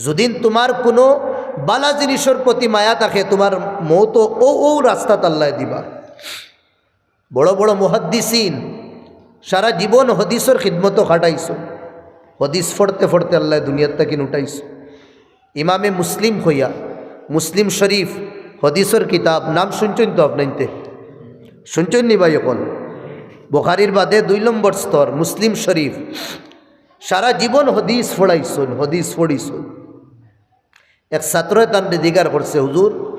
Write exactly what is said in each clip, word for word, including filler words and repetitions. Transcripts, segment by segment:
যুদিন তুমার কুনু বালা জিনিসর প্রতি মায়া থাকে, তুমার মউতো অউ, অউ রাস্তাত আল্লায় দিবা। বড় বড় মুহাদ্দিসিন সারা জীবন হদিসর খিদমতো খাটাইছইন। হদিস ফড়তে ফড়তে আল্লায় দুনিয়াত থাকি উঠাইছইন। ইমামে মুসলিম কইয়া, মুসলিম শরীফ, হদিসর কিতাব, নাম শুনছইন তো আপনাইন্তে? শুনছইন নি ভাই অকল? বুখারির বাদে দুই নম্বর স্তর মুসলিম শরীফ। সারা জীবন হদিস ফড়াইছইন, হদিস ফড়িছইন। এক ছাত্রয় তানরে জিগার করছে, "হুজুর,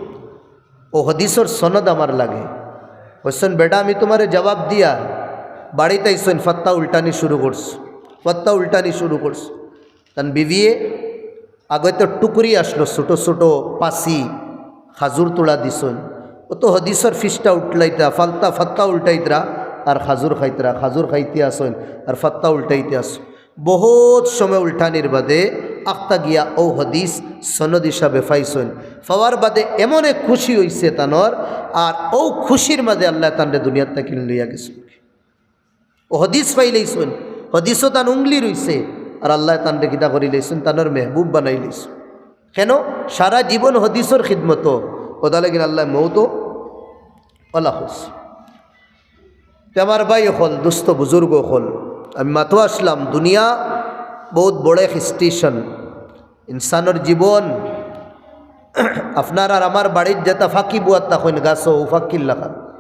অউ হদিসর সনদ আমার লাগে।" কইছইন, "বেটা, আমি তুমারে জবাব দিয়ার।" বাড়িত আইছইন, ফত্তা উল্টানি শুরু করছে, ফত্তা উল্টানি শুরু করছে। তান বিবিয়ে আগতে টুকরি আছলো, ছোট ছোট পাসি, খাজুর তুলা দিছইন। অউ তো হদিসর ফিসটা উল্টাইতরা, ফালতা ফত্তা উল্টাইতরা, আর খাজুর খাইতরা, খাজুর খাইতে আছইন, আর ফত্তা উল্টাইতে আছইন। বহুত সময় উল্টানির বাদে আখতা গিয়া অউ হদিস সনদ হিসাবে পাইছইন। পাওয়ার বাদে এমন এক খুশি অইছে তানর, আর অউ খুশির মাঝে আল্লায় তানরে দুনিয়াত থাকি লইয়া গেছইন। অউ হদিস পাইলাইছইন, হদিসো তান উংলি রইছে, আর আল্লায় তানরে কিতা করিলাইছইন, তানর মেহবুব বানাইলাইছইন। কেন? সারা জীবন হদিসর খিদমতো, অউদার লাগিন আল্লায় মউতো অলা করছইন। তে আমার ভাই অকল, দুস্ত বুজুর্গ অকল, আমি মাতো আছলাম, দুনিয়া বহুত বড় এক স্টেশন। ইনসানর জীবন, আপনার আর আমার বাড়িত যেতা ফাকি বুয়াত থাকইন গাছো, অউ ফাকির লাখান।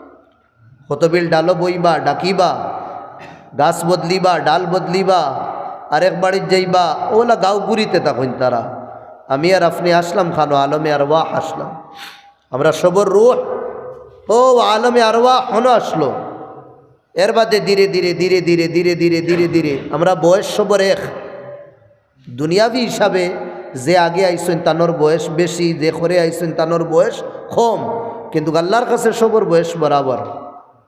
কতবিল ডালো বইবা, ডাকিবা, গাছ বদলিবা, ডাল বদলিবা, আরেক বাড়িত যাইবা, অউলা গাঁও ঘুরিতে থাকইন তারা। আমি আর আপনে আছলাম খানো, আলমে আরওয়াহ আছলাম। আমরা সবর রুহ, অউ আলমে আরওয়াহ হনো আছলো। এর বাদে ধীরে ধীরে, ধীরে ধীরে, ধীরে ধীরে, ধীরে ধীরে আমরা বয়স সবর এক। দুনিয়াবি হিসাবে যে আগে আইছইন, তানর বয়স বেশি, যে পরে আইছইন, তানর বয়স কম, কিন্তু আল্লার কাছে সবর বয়স বরাবর।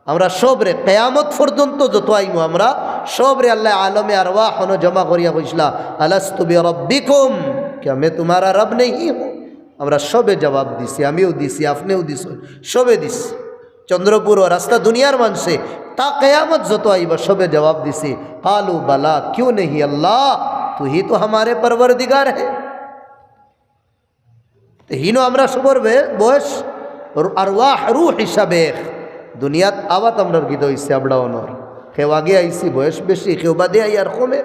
আমরা সবরে, কিয়ামত পর্যন্ত যত আইমু আমরা, সবরে আল্লায় আলমে আরওয়াহ হনো জমা করিয়া কইছলা, "আলাস্তু বিরাব্বিকুম, কিয়া মে তুমারা রব নেহি হুঁ?" আমরা সবে জবাব দিছি, আমিও দিছি, আপনেও দিছইন, সবে দিছি। চন্দ্রপুরো রাস্তা দুনিয়ার মানষে, তা কিয়ামত যত আইবা, সবে জবাব দিছি, "কালু বালা, কিউঁ নেহি আল্লাহ, তু হি তো হামারে পরওয়ারদিগার হে।" তে হিনো আমরা সবর বে-, বয়স, রু-, আরওয়াহ, রুহ হিসাবে এক। দুনিয়াত আওয়াত আমরার কিতা অইছে, আমরা অনর। কেউ আগে আইছি, বয়স বেশি, কেউ বাদে আইয়ার কমে।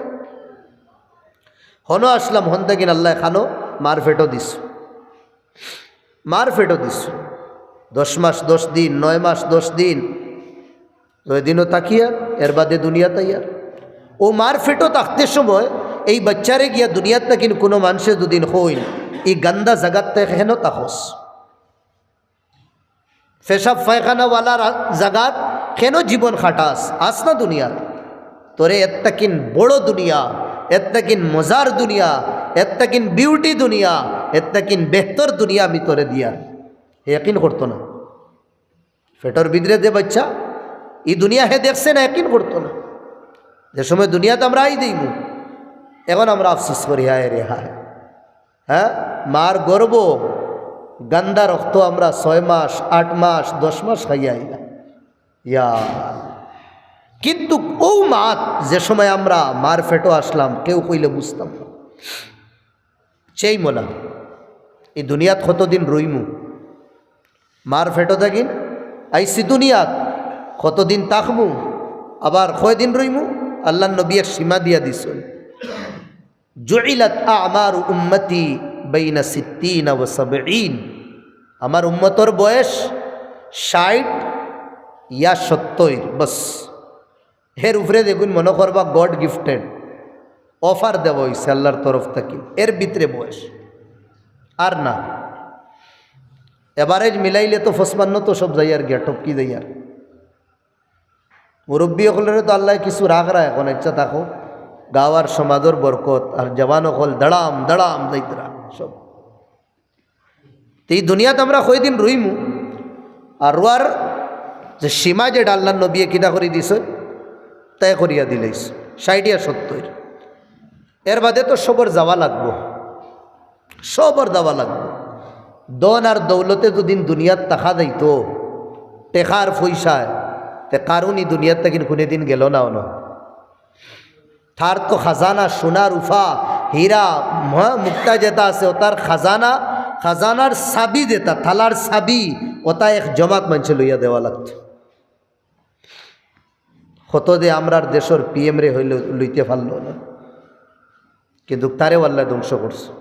হনো আছলাম, হন থাকি আল্লায় খানো মার পেটো দিছইন। মার পেটো দিছইন। দশ মাস দশ দিন, নয় মাস দশ দিন, নয় দিনও থাকিয়ার, এর বাদে দুনিয়াত আইয়ার। অউ মার পেটো থাকতে সময় এই বাচ্চারে গিয়া দুনিয়াত থাকি কুনু মানষে যুদি কইন, "ই গান্দা জাগাত তে কেনো থাকস? পেশাব পায়খানাওয়ালা রা-, জাগাত কেনো জীবন খাটাস? আস না দুনিয়াত। তোরে এর থাকিন বড় দুনিয়া, এর থাকিন মজার দুনিয়া, এর থাকিন বিউটি দুনিয়া, এর থাকিন বেহতর দুনিয়া আমি তোরে দিয়ার।" হে ইয়াকিন করতো না। পেটর ভিতরে যে বাচ্চা, ই দুনিয়া হে দেখছে না, ইয়াকিন করতো না। যে সময় দুনিয়াত আমরা আই দিমু, এখন আমরা আফসোস করি, হায় রে হায়। হ্যাঁ, মার গর্ভ, গান্দা রক্ত আমরা ছয় মাস, আট মাস, দশ মাস খাইয়া আইলাম। ইয়া, কিন্তু অউ মাত যে সময় আমরা মার পেটো আছলাম, কেউ কইলে বুঝতাম না। সেই মনা, ই দুনিয়াত কতদিন রইমু? মার পেটো থাকিন আইছি দুনিয়াত, কতদিন থাকমু, আবার কয়দিন রইমু? আল্লার নবী এক সীমা দিয়া দিছইন, "জুইলাত আমারু উম্মতি বাইনা সিত্তিনা ওয়া সাবঈন।" আমার উম্মতর বয়স ষাইট ইয়া সত্তইর, বস। এর উপরে যেগুন মনো করবা God gifted, offer দেওয়া অইছে আল্লার তরফ থাকি, এর ভিতরে বয়স আর না। Average মিলাইলে তো পঁচপান্ন তো সব যাইয়ার গিয়া, টপকি যাইয়ার। মুরব্বি অকলরে তো আল্লায় কিছু রাখরা, এখন ইচ্ছা থাকো, গাঁও আর সমাজর বরকত, আর জওয়ান অকল দাড়াম দাড়াম যাইতরা সব। তে ই দুনিয়াত আমরা কয়দিন রইমু? আর রওয়ার যে সীমা, যেটা আল্লার নবীয়ে কিতা করি দিছইন, তয় করিয়া দিলাইছইন, ষাইট ইয়া সত্তইর। এর বাদে তো সবর যাওয়া লাগবো, সবর যাওয়া লাগবো। ধন আর দৌলতে যুদি দুনিয়াত থাকা যাইতো, টেকার পয়সায়, তে কারুন ই দুনিয়াত থাকি কুনুদিন গেল না অনো। তার তো খাজানা, সোনা, রুফা, হীরা, হ্যাঁ, মুক্তা যেটা আছে, ওটার খাজানা, খাজানার চাবি যেটা, থালার চাবি, ওটা এক জমাত মানষে লইয়া দেওয়া লাগতো। কত যে আমরার দেশর পিএম রে হইল লইতে পারলো না, কিন্তু তারেও আল্লায় ধ্বংস করছে।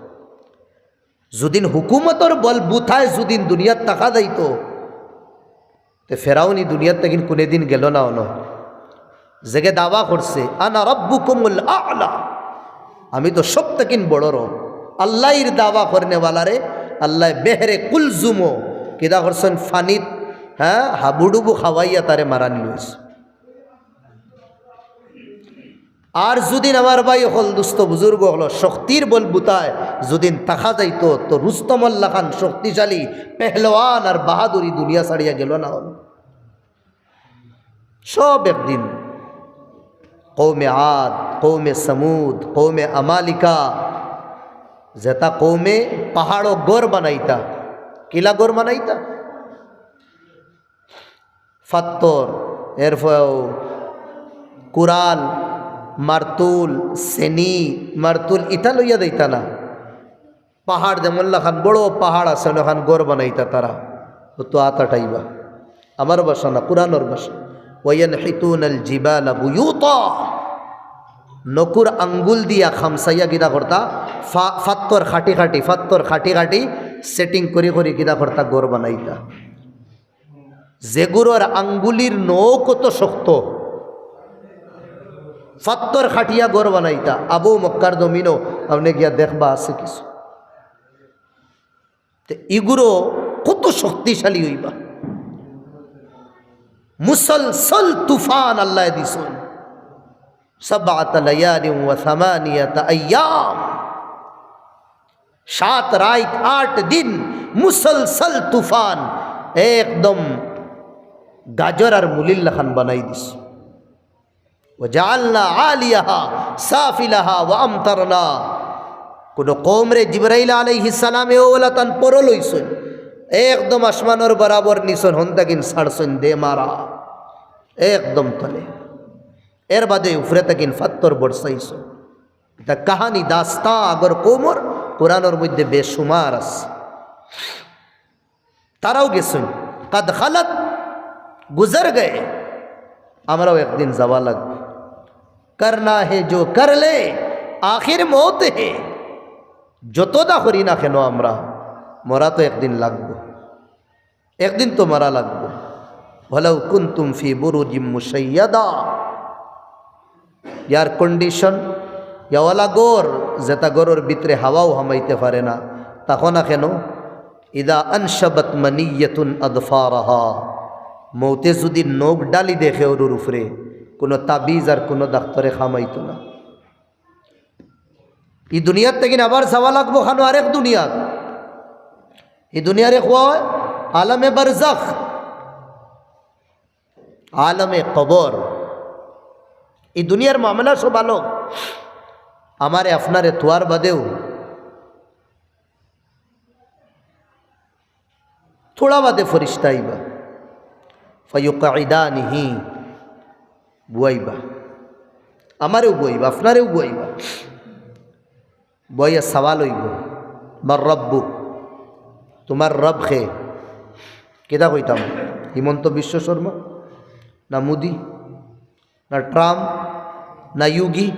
যুদিন হুকুমতর বল বুথায় যুদিন দুনিয়াত থাকা যাইতো, তে ফেরাউন ই দুনিয়াত থাকি কুনেদিন গেল না অনো। যেগে দাওয়া করছে, "আনা রাব্বুকুমুল আ'লা", আমি তো সব থাকি বড় রব। আল্লাহর দাওয়া করনেওয়ালারে আল্লায় বেহরে কুলজুমো কিতা করছইন, ফানিত, হ্যাঁ, হাবুডুবু খাওয়াইয়া তারে মারানি লইছে। আর যুদিন আমার ভাই অকল, দুস্ত বুজুর্গ অকল, শক্তির বল বুতায় যুদিন থাকা যাইতো, তো রুস্তমর লাখান শক্তিশালী পেহলওয়ান আর বাহাদুরি দুনিয়া ছাড়িয়া গেল না অনো। সব একদিন কওমে আদ, কওমে সমুদ, কওমে আমালিকা, যেটা কওমে পাহাড়ো ঘর বানাইতা, কিলা ঘর বানাইতা? ফাত্তর, এরপর কুড়াল, মারতুল, সেনি, মারতুল, ইটা লইয়া যাইতা না। পাহাড় যেমন লাখান বড় পাহাড় আছে, অখান ঘর বানাইতা তারা। ও তো আত আটাইবা। আমার ভাষা না, কুরআনর ভাষা। "ওয়ায়ানহিতুনাল জিবালা বুয়ুতা।" নকুর আঙ্গুল দিয়া খামসাইয়া কিতা করতা, ফা-, ফাত্তর খাটি খাটি, ফাত্তর খাটি খাটি setting করি করি কিতা করতা, ঘর বানাইতা। যেগুরর আঙ্গুলির নখ কত শক্ত, ফাত্তর খাটিয়া ঘর বানাইতা। আবু মক্কার জমিনো আপনে গিয়া দেখবা আছে কিছু। তে ইগুরো কত শক্তিশালী অইবা। মুসলসল তুফান আল্লায় দিছইন। সাবআতা লায়ালিন ওয়া সামানিয়াতা আইয়াম। সাত রাইত, আট দিন মুসলসল তুফান, একদম গাজর আর মুলির লাখান বানাই দিছে। "ওয়া জাআলনা আলিয়াহা সাফিলাহা ওয়া আমতারনা।" কুনু কওমরে জিবরাইল আলাইহিস সালামে অউ ওলা তান পরো লইছইন, একদম আসমানর বরাবর নিছইন, হন থাকি ছাড়ছইন দে মারা, একদম তলে। এর বাদে উপরে থাকি ফাত্তর বরসাইছইন। ইটা কাহানি দাস্তান আগর কওমর কুরআনর মধ্যে বেশুমার আছে। তারাও গেছইন, "কদ খালাত", গুজর গয়ে, আমরাও একদিন যাওয়া লাগবো। "করনা হে জো কর লে, আখির মৌত হে", যততা করি না কেন আমরা, মরা তো একদিন লাগবো। একদিন তো মরা লাগবো। "ওয়ালাউ কুনতুম ফি বুরুজিম মুশাইয়াদা", air condition, ইয়া ওলা ঘর, যেটা ঘরর ভিতরে হাওয়াও হামাইতে পারে না, তখন না কেন? "ইদা আনশাবাত মানিয়াতুন আদফারাহা", মৌতে যদি নখ ডালি দেখে ওর উপরে, কোনো তাবিজ আর কোনো ডাক্তরে খামাইতো না। ই দুনিয়াত থাকি আবার যাওয়া লাগবো খানো আরেক দুনিয়াত। ই দুনিয়ারে কয় আলমে বারজাখ, আলমে কবর। ই দুনিয়ার মামলা সব আলগ। আমারে আপনারে থুয়ার বাদেও থুড়া বাদে ফিরিস্তা আইবা। ফায়ুকাইদানিহি, বুয়াইবা। আমারেও বুয়াইবা, আপনারেও বুয়াইবা। বুয়াইয়া সওয়াল অইবো, "মান রাব্বুক?" তুমার রব কে? কিতা কইতাম? হিমন্ত বিশ্ব শর্মা? না মোদি? না ট্রাম্প, না ইউগি,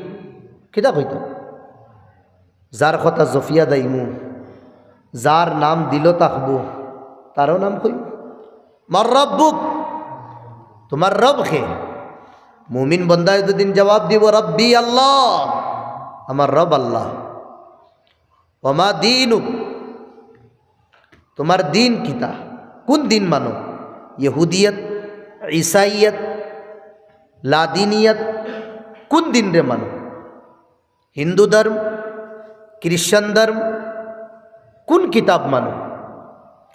কিতা কইতো? যার কথা জফিয়া দাইমু, যার নাম দিলো থাকবো, তারও নাম কইমু। "মান রাব্বুক?" তুমার রব কে? মুমিন বন্দায় দুদিন জবাব দিবো, "রব্বি আল্লাহ, আমার রব আল্লাহ।" "ওয়া মা দীনুক?" তুমার দিন কিতা? কুন দিন মানো? ইহুদিয়ত, ইসাইয়ত, লাদিনিয়ত, কুন দিনরে মানো? হিন্দু ধর্ম, খ্রিস্টান ধর্ম, কুন কিতাব মানো?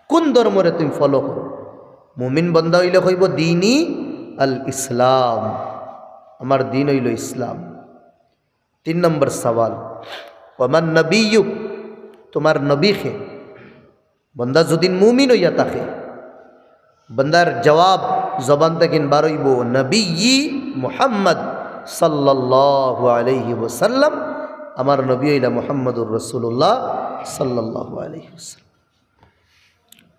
কুন ধর্মরে তুমি ফলো করো? মুমিন বন্দা অইলে কইবো, "দীনি আল ইসলাম, আমার দিন অইলো ইসলাম।" তিন নম্বর সওয়াল, "ওয়া মান নবিয়্যুক?" তুমার নবী কে? বন্দা যুদি মুমিন অইয়া থাকে, বন্দার জবাব জবান থাকি বার অইবো, "নবিয়্যি মুহাম্মদ সাল্লাল্লাহু আলাইহি ওয়াসাল্লাম।" আমার নবী অইলা মুহাম্মদুর রাসূলুল্লাহ সাল্লাল্লাহু আলাইহি ওয়াসাল্লাম।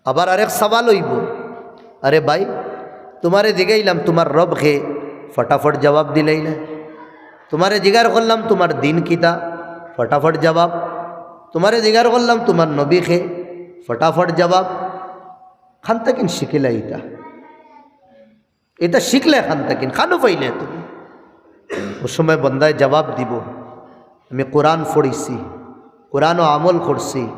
আবার আরেক সওয়াল অইবো, "আরে ভাই, তুমারে জিগাইলাম তুমার রব কে, ফটাফট জবাব দিলাইলা। তুমারে জিগার করলাম তুমার দিন কিতা, ফটাফট জবাব। তুমারে জিগার করলাম তুমার নবী কে, ফটাফট জবাব।" খান থাকিন শিখিলা ইতা। ইতা শিখলে খান থাকিন, খানো পাইলে তুমি। অউ সময় বন্দায় জবাব দিবো, "আমি কোরআন পড়ছি, কোরআনো আমল করছি,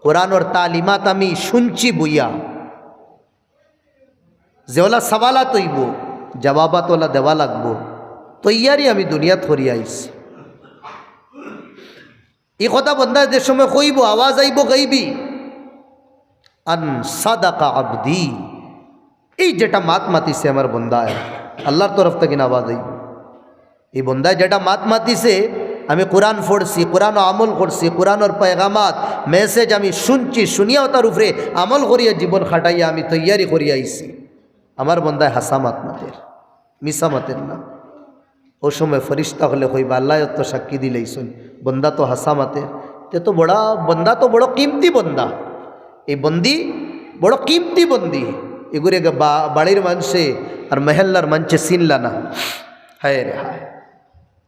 কোরআনর তালিমাত আমি শুনছি বইয়া।" যেওলা সওয়ালাত অইবো, জবাবাত ওলা দেওয়া লাগবো। তৈয়ারি আমি দুনিয়াত করিয়া আইছি। ই কথা বন্দায় যে সময় কইবো, আওয়াজ আইবো গাইবি, "আন সাদাকা আবদি।" এই যেটা মাত মাতিছে আমার বন্দায়, আল্লাহর তরফ থাকিন আওয়াজ আইবো। এই বন্দায় যেটা মাত মাতিছে, "আমি কোরআন পড়ছি, কোরআনো আমল করছি, কোরআনর পয়গামাত, message আমি শুনছি, শুনিয়া ওটার উপরে আমল করিয়া জীবন খাটাইয়া আমি তৈয়ারি করিয়া আইছি।" আমার বন্দায় হাছা মাত মাতের, মিছা মাতের না। অউ সময় ফিরিস্তা অকলে কইবা, "আল্লায় তো সাক্ষী দিলাইছইন, বন্দা তো হাছা মাতের, তে তো বড়া, বন্দা তো বড় কিমতি বন্দা, এই বন্দি বড় কিমতি বন্দি।" এগুরে গে বা-, বাড়ির মানষে আর মহল্লার মানষে চিনলা না। হায় রে হায়,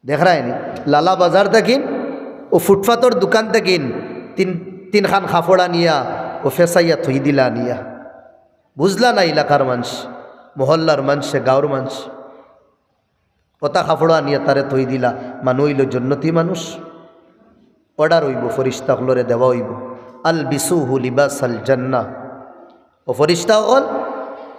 দেখরায়নি, লালা বাজার থাকিন, অউ ফুটপাতর দোকান থাকিন তিন, তিনখান কাপড় আনিয়া অউ ফেসাইয়া থই দিলা আনিয়া। বুঝলা না এলাকার মানষ, মহল্লার মানষে, গাঁওর মানষ। ওটা কাপড় আনিয়া তারে থই দিলা, মানু অইলো জন্নতি মানুষ। Order অইবো, ফিরিস্তা অকলরে দেওয়া অইবো, "আলবিসুহু লিবাসাল জান্নাহ।" ও ফিরিস্তা অকল,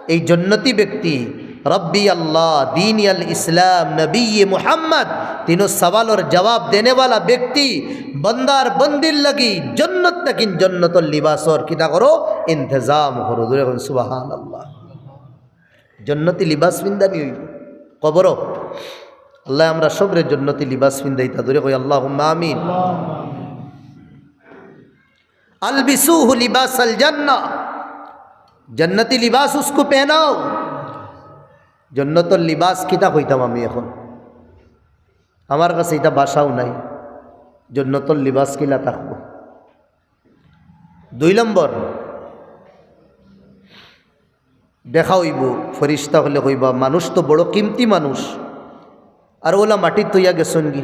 এই জন্নতি ব্যক্তি, রব্বি আল্লাহ, দীনি আল ইসলাম, নবী মুহাম্মদ, তিনো সওয়ালর জবাব দেনেওয়ালা ব্যক্তি, বন্দার বন্দির লাগি জন্নত থাকিন জন্নতর লিবাসর কিতা করো, ইন্তেজাম করো। জোরে কইন সুবহানাল্লাহ। জন্নতি লিবাস ফিন্দানি অইবো কবরো। আল্লায় আমরা সবরে জন্নতি লিবাস ফিন্দাইতা। জোরে কই আল্লাহুম্মা আমিন। আলবিসুহু লিবাসাল জান্নাহ, জন্নতি লিবাস উসকো পেহনাও। জন্নতর লিবাস কিতা কইতাম আমি এখন, আমার কাছে ইটা ভাষাও নাই। জন্নতর লিবাস কিলা থাকবো। দুই নম্বর, দেখা অইবো, ফিরিস্তা অকলে কইবা, মানুষ তো বড় কিমতি মানুষ, আর ওলা মাটিত থইয়া গেছইনগি,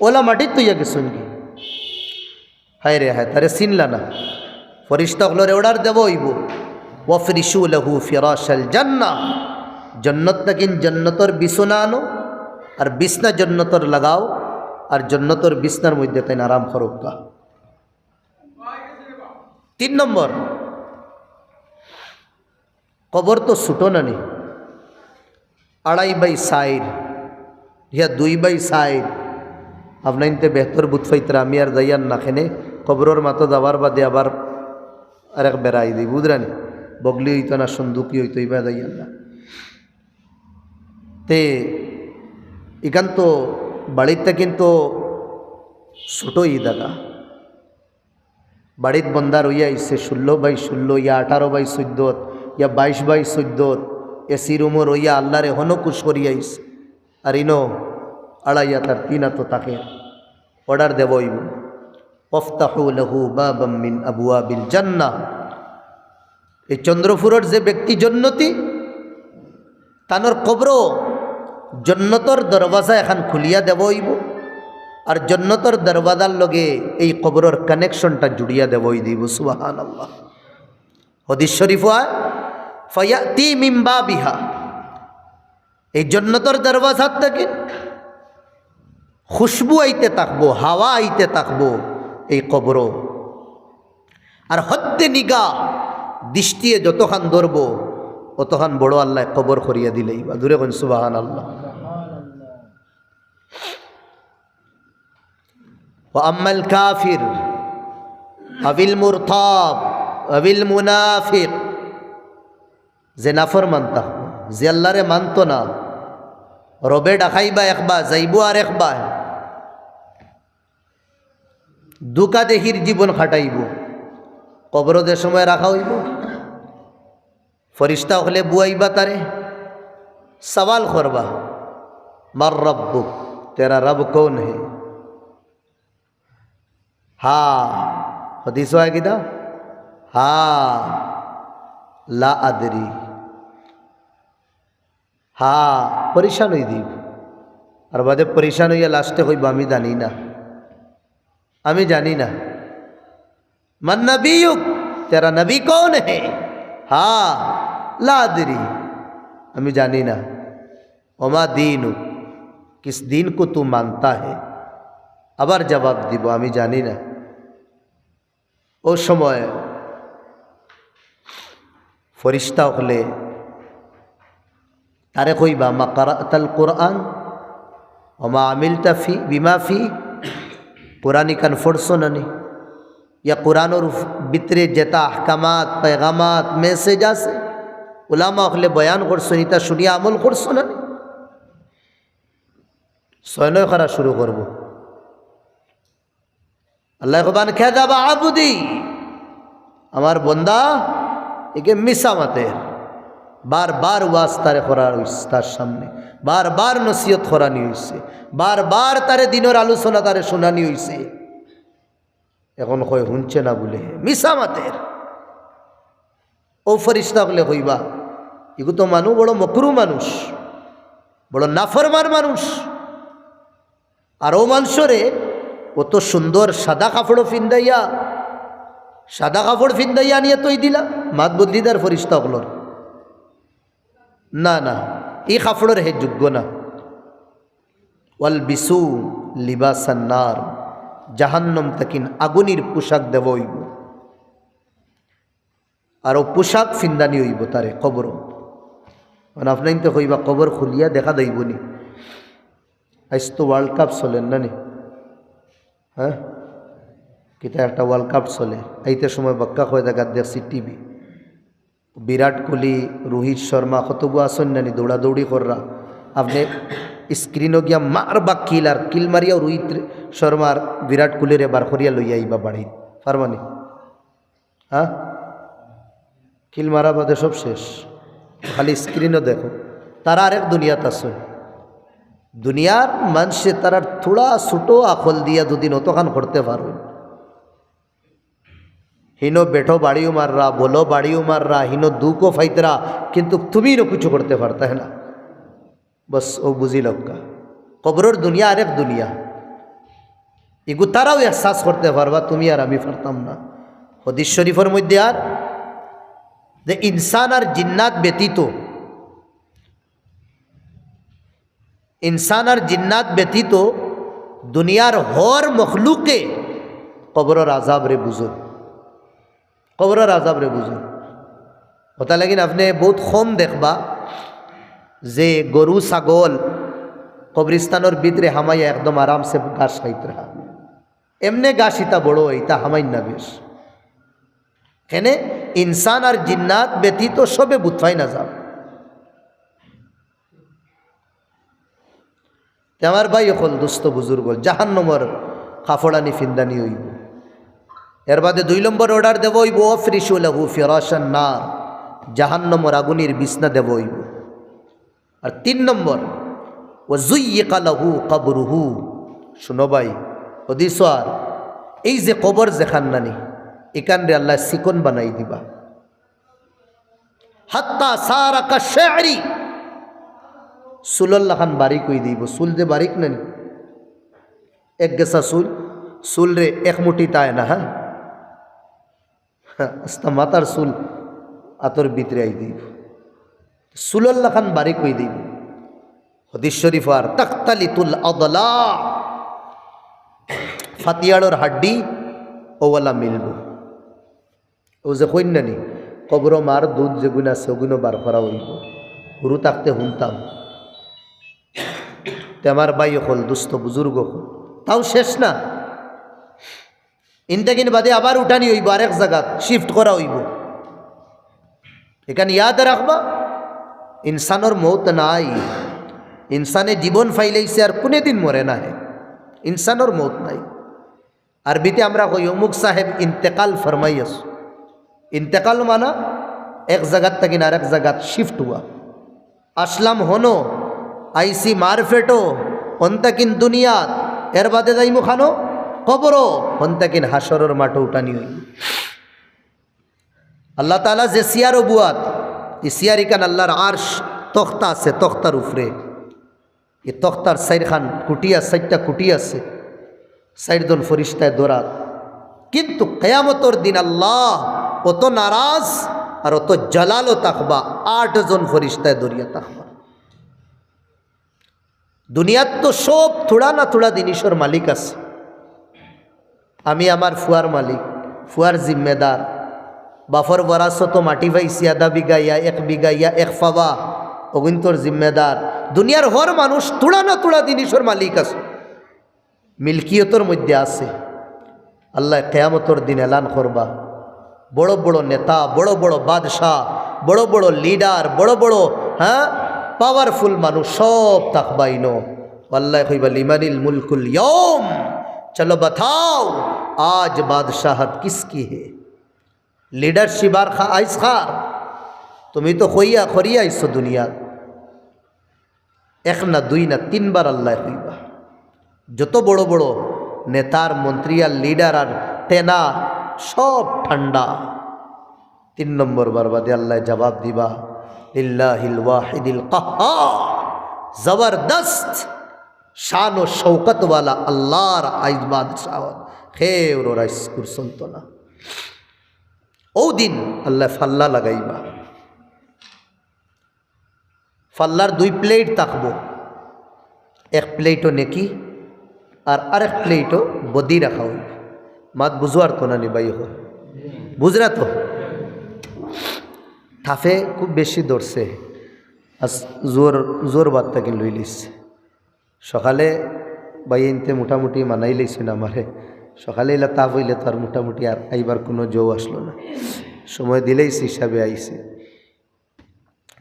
ওলা মাটিত থইয়া গেছইনগি। হায় রে হায়, তারে চিনলা না। ফিরিস্তা অকলরে order দেওয়া অইবো, "ওয়াফরিশু লাহু ফিরাশাল জান্নাহ।" জন্নত থাকিন জন্নতর বিছনা আনো, আর বিছনা জন্নতর লাগাও, আর জন্নতর বিছনার মধ্যে তাইন আরাম করউক্কা। তিন নম্বর, কবর তো ছুটো নানি, আড়াই বাই চাইর, ইয়া দুই বাই চাইর। আপনাইনতে বেহতর বুঝ পাইতরা, আমি আর যাইয়ার না কেনে। কবরর মাতো যাওয়ার বাদে আবার আরেক বেড়াই দেই, বুঝরানি? বগলি অইতো না, সন্দুকি অইতো, ইবা যাইয়ার না। তে ইখান তো বাড়িত থাকিন তো ছুটো ই জাগা। বাড়িত বন্দা রইয়া আইছে ষোলো বাই ষোলো, ইয়া আঠারো বাই চৌদ্দত, ইয়া বাইশ বাই চৌদ্দত, AC রুমো রইয়া আল্লারে হনো খুশ করিয়া আইছে। আর ইনো আড়াই আতার তিন আতো থাকে, order দেওয়া অইবো, "ওয়াফতাহু লাহু বাবাম মিন আবওয়াবিল জান্নাহ।" এই চন্দ্রপুরর যে ব্যক্তি জন্নতি, তানর কবরো জন্নতর দরওয়াজা এখান খুলিয়া দেওয়া অইবো, আর জন্নতর দরওয়াজার লগে এই কবরর connectionটা জুড়িয়া দেওয়া অই দিবো। সুবহানাল্লাহ। হাদিস শরীফো আয়, "ফায়াতি মিন বাবিহা।" এই জন্নতর দরওয়াজার থাকি খুশবু আইতে থাকবো, হাওয়া আইতে থাকবো এই কবরো। আর হদ্দে নিগাহ দৃষ্টিয়ে যতখান ধরবো, অতখান বড় আল্লায় কবর করিয়া দিলাইবা। জোরে কইন সুবহানাল্লাহ। ওয়া আম্মাল কাফির আবিল মুরতাব আবিল মুনাফিক, যে নাফরমান থাকবো, যে আল্লারে মানতো না, রবে ডাকাইবা একবার, যাইবো আর একবার, ধুকাদেহির জীবন কাটাইবো, কবরো যে সময় রাখা অইবো, ফিরিস্তা অকলে বুয়াইবা তারে, সওয়াল করবা, "মান রাব্বুক, তেরা রব কৌন হে?" হা, হাদিসো আয় কিতা? হা, লা আদরি। হা, পরেশান অই দিবো। আর বাদে পরেশান অইয়া লাস্টে কইবো, "আমি জানি না, আমি জানি না।" "মান নবিয়ুক, তেরা নবী কৌন হে?" "হা, লা আদরি, আমি জানি না।" "ওমা দীনুক, কিস দীন কো তু মানতা হে?" আবার জবাব দিবো, "আমি জানি না।" অউ সময় ফিরিস্তা অকলে তারে কইবা, "মা কারাতাল কুরআন, ওমা আমিলতা ফি, বিমা ফি, কুরআন ইখান পড়ছো না নি? ইয়া কুরআনর উফ-, ভিতরে যেতা আহকামাত, পেগামাত, মেসেজ আছে, উলামা অকলে বয়ান করছইন, ইতা শুনিয়া আমল করছো না নি?" ছয় নয় করা শুরু করবো। আল্লায় কইবা, "কাযাবা আবদি, আমার বন্দা ইগে মিছা মাতের।" বারবার ওয়াজ তারে করানি অইছে তার সামনে, বারবার নসিহত করানি অইছে, বারবার তারে দ্বীনর আলোচনা তারে শুনানি অইছে। এখন কয় হুনছে না বুলে, মিছা মাতের। অউ ফিরিস্তা অকলে কইবা, "ইগু তো মানুষ বড় মকরু মানুষ, বড় নাফরমান মানুষ।" আর অউ মানষরে অত সুন্দর সাদা কাপড় ফিন্দাইয়া, সাদা কাপড় ফিন্দাইয়া আনিয়া থই দিলা, মাত বদলি দেয় ফিরিস্তা অকলর। না, না, ই কাপড়র হে যোগ্য না। "ওয়ালবিসু লিবাসান নার", জাহান্নাম থাকি আগুনির পোশাক দেওয়া অইবো। আর অউ পোশাক ফিন্দানি অইবো তারে কবরো। মানে আপনাইনতে কইবা, "কবর খুলিয়া দেখা যাইবো নি?" আইজ তো ওয়ার্ল্ড কাপ চলের না নি? হ্যাঁ, কিতা একটা ওয়ার্ল্ড কাপ চলে। আইতে সময় বাক্কা কয় জাগাত দেখছি টিভি, বিরাট কোহলি, রোহিত শর্মা, কতগু আছইন না নি দৌড়াদৌড়ি কররা। আপনে স্ক্রিনো গিয়া মারবা কিল, আর কিল মারিয়াও রোহিত শর্মার বিরাট কোহলিরে বার করিয়া লইয়া আইবা বাড়িত, পারবা নি? হ্যাঁ, কিল মারা বাদে সব শেষ, খালি স্ক্রিনো দেখো। তারা আরেক দুনিয়াত আছে। দুনিয়ার মানষে তারার থুড়া ছোট আকল দিয়া দুদিন অতখান করতে পারো। হিনো বেটো বাড়িও মাররা, বলো বাড়িও মাররা, হিনো দুঃখও পাইতরা, কিন্তু তুমি হিনো কিছু করতে পারতায় না। বস, অউ বুঝি লউক্কা, কবরর দুনিয়া আরেক দুনিয়া। ইগু তারাও এহসাস করতে পারবা, তুমি আর আমি পারতাম না। হাদিস শরীফর মধ্যে আর যে ইনসান আর জিন্নাত ব্যতীত, ইনসান আর জিন্নাত ব্যতীত দুনিয়ার হর মখলুকে কবরর আযাবরে বুঝইন। কবরর আযাবরে বুঝইন। অতার লাগিন আপনে বউত কম দেখবা যে গরু ছাগল কবরিস্তানর ভিতরে হামাইয়া একদম আরামসে ঘাস খাইতরা। এমনে ঘাস ইতা বড় অয়, ইতা হামাইন না বেশ। কেনে ইনসান আর জিন্নাত ব্যতীত সবে বুঝ পাইন আযাব। তে আমার ভাই অকল, দোস্ত বুজুর্গ, জাহান্নামর কাপড় আনি ফিন্দানি অইবো। এর বাদে দুই নম্বর অর্ডার দেওয়া অইবো, "আফরিশু লাহু ফিরাশান নার", জাহান্নামর আগুনির বিছনা দেওয়া অইবো। আর তিন নম্বর, "ওয়া যুয়্যিকা লাহু কবরুহু।" শুনো ভাই, হাদিসো আর এই যে কবর যেখান নানি, ইখানরে আল্লায় চিকন বানাই দিবা। "হাত্তা সারা কাশ-শা'রি", চুলর লাখান বারিক অই দিবো। চুল যে বারিক নানি, এক গেছা চুল, চুলরে এক মুঠি তায় না, হ্যাঁ, আস্তা মাথার চুল আতর ভিতরে আই দিবো, চুলর লাখান বারিক অই দিবো। হাদিস শরীফ আর, "তাখতালিতুল আদলা", ফাতিয়াড়র হাড্ডি অউলা মিলবো। অউ যে কইন নানি, কবরো মার দুধ যেগুন আছে, অগুনও বার করা অইবো। হুরু থাকতে হুনতাম। তে আমার ভাই অকল, দোস্ত বুজুর্গ অকল, তাও শেষ না। ইনতাকিন বাদে আবার উঠানি অইবো, আরেক জাগাত শিফট করা অইবো। ইখান ইয়াদ রাখবা, ইনসানর মউত নাই। ইনসানে জীবন পাইলাইছে আর কুনুদিন মরে না হে। ইনসানর মউত নাই। আরবিতে আমরা কই, "অমুক সাহেব ইন্তেকাল ফরমাইয়াছ।" ইন্তেকাল মানা এক জাগাত থাকি আরেক জাগাত শিফট অওয়া। আসলাম হনো, আইছি মার পেটো, অনতাকিন দুনিয়াত, এর বাদে যাইমু খানো, কবরও, হন তাকিন হাশরর মাঠও উঠানি অইবো। আল্লাহ তাআলা যে চেয়ারো বওয়াত, ই চেয়ার ইখান আল্লাহর আরশ, তখতা আছে, তখতার উপরে। ই তখতার চাইরখান কুটি আছে, চাইরটা কুটি আছে, চাইরজন ফিরিস্তায় ধরাত। কিন্তু কিয়ামতর দিন আল্লাহ অত নারাজ আর অত জালালো থাকবা, আটজন ফিরিস্তায় ধরিয়া থাকবা। দুনিয়াত তো সব থুড়া না থুড়া জিনিসর মালিক আছে। আমি আমার ফুয়ার মালিক, ফুয়ার জিম্মেদার, বাফর বরাসতো মাটি পাইছি আধা বিঘা ইয়া এক বিঘা ইয়া এক ফাওয়া, অগুইন্তর জিম্মেদার। দুনিয়ার হর মানুষ থুড়া না থুড়া জিনিসর মালিক আছে, মিলকিয়তর মধ্যে আছে। আল্লায় কিয়ামতর দিন এলান করবা, বড় বড় নেতা, বড় বড় বাদশা, বড় বড় লিডার, বড় বড়, হ্যাঁ, পাওয়ারফুল মানুষ সব থাকবা ইনো। আল্লায় কইবা, "লিমানিল মুলকুল ইয়াউম?" চলো বাতাও, আজ বাদশাহত কিসকি হে? লিডারশিপ আর খা-, আইজ কার? তুমি তো কইয়া করিয়া আইছো দুনিয়াত। এক না, দুই না, তিনবার আল্লায় কইবা। যত বড় বড় নেতার, মন্ত্রী আর লিডার আর টেনা, সব ঠান্ডা। তিন নম্বর বার বাদে আল্লায় জবাব দিবা, "লিল্লাহিল ওয়াহিদিল কাহ্হার।" জবরদস্ত শান ও শৌকত ওয়ালা আল্লাহর আইজ বাদশাহত, কেউরর আইজ কুরসন্ত না। অউ দিন আল্লায় ফাল্লা লাগাইবা। ফাল্লার দুই প্লেট থাকবো, এক প্লেটো নেকি আর আরেক প্লেটো বদি রাখা অইবো। মাত বুঝোয়ার তো না নি ভাই অকল? বুঝরা তো? তাপে খুব বেশি ধরছে। আজ জোর, জোর বাদ থাকি লইলিছে। সকালে ভাইয়াইন্তে মোটামুটি মানাইলাইছইন আমারে। সকালে ইলা তাপ অইলে তো আর মোটামুটি আর আইবার কুনু জো আসলো না। সময় দিলাইছি হিসাবে আইছি।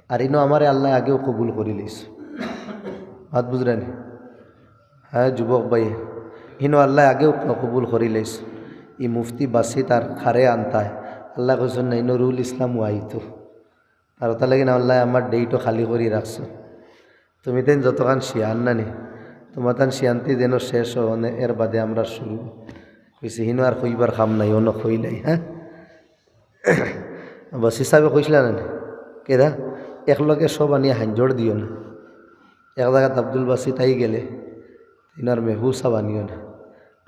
আর ইনো আমারে আল্লায় আগেউ কবুল করিলাইছে। মাত বুঝরা নি? হ্যাঁ, যুবক ভাই, ইনো আল্লায় আগেউ ক-, কবুল করিলাইছে। ই মুফতি বাসিত আর কারে আনতায়। আল্লায় কইছইন না, ইনো রুহুল ইসলামও আইতো। আর অতার লাগি না আল্লায় আমার ডেটও খালি করি রাখছইন। তুমিতাইন যতখান শিয়ান না নি, তুমাতান শিয়ান্তি যেন শেষ অয়, মানে এর বাদে আমরা শুরু। কইছি, হিনো আর কইবার কাম নাই, অনো কইলাই, হ্যাঁ? বাসি সাবে কইছলা না নি? কেডা? একলগে সব আনিয়া হাইঞ্জর দিও না। এক জাগাত আব্দুল বাসিত আইগেলে, ইনো আর মেহবুব সাব আনিও না।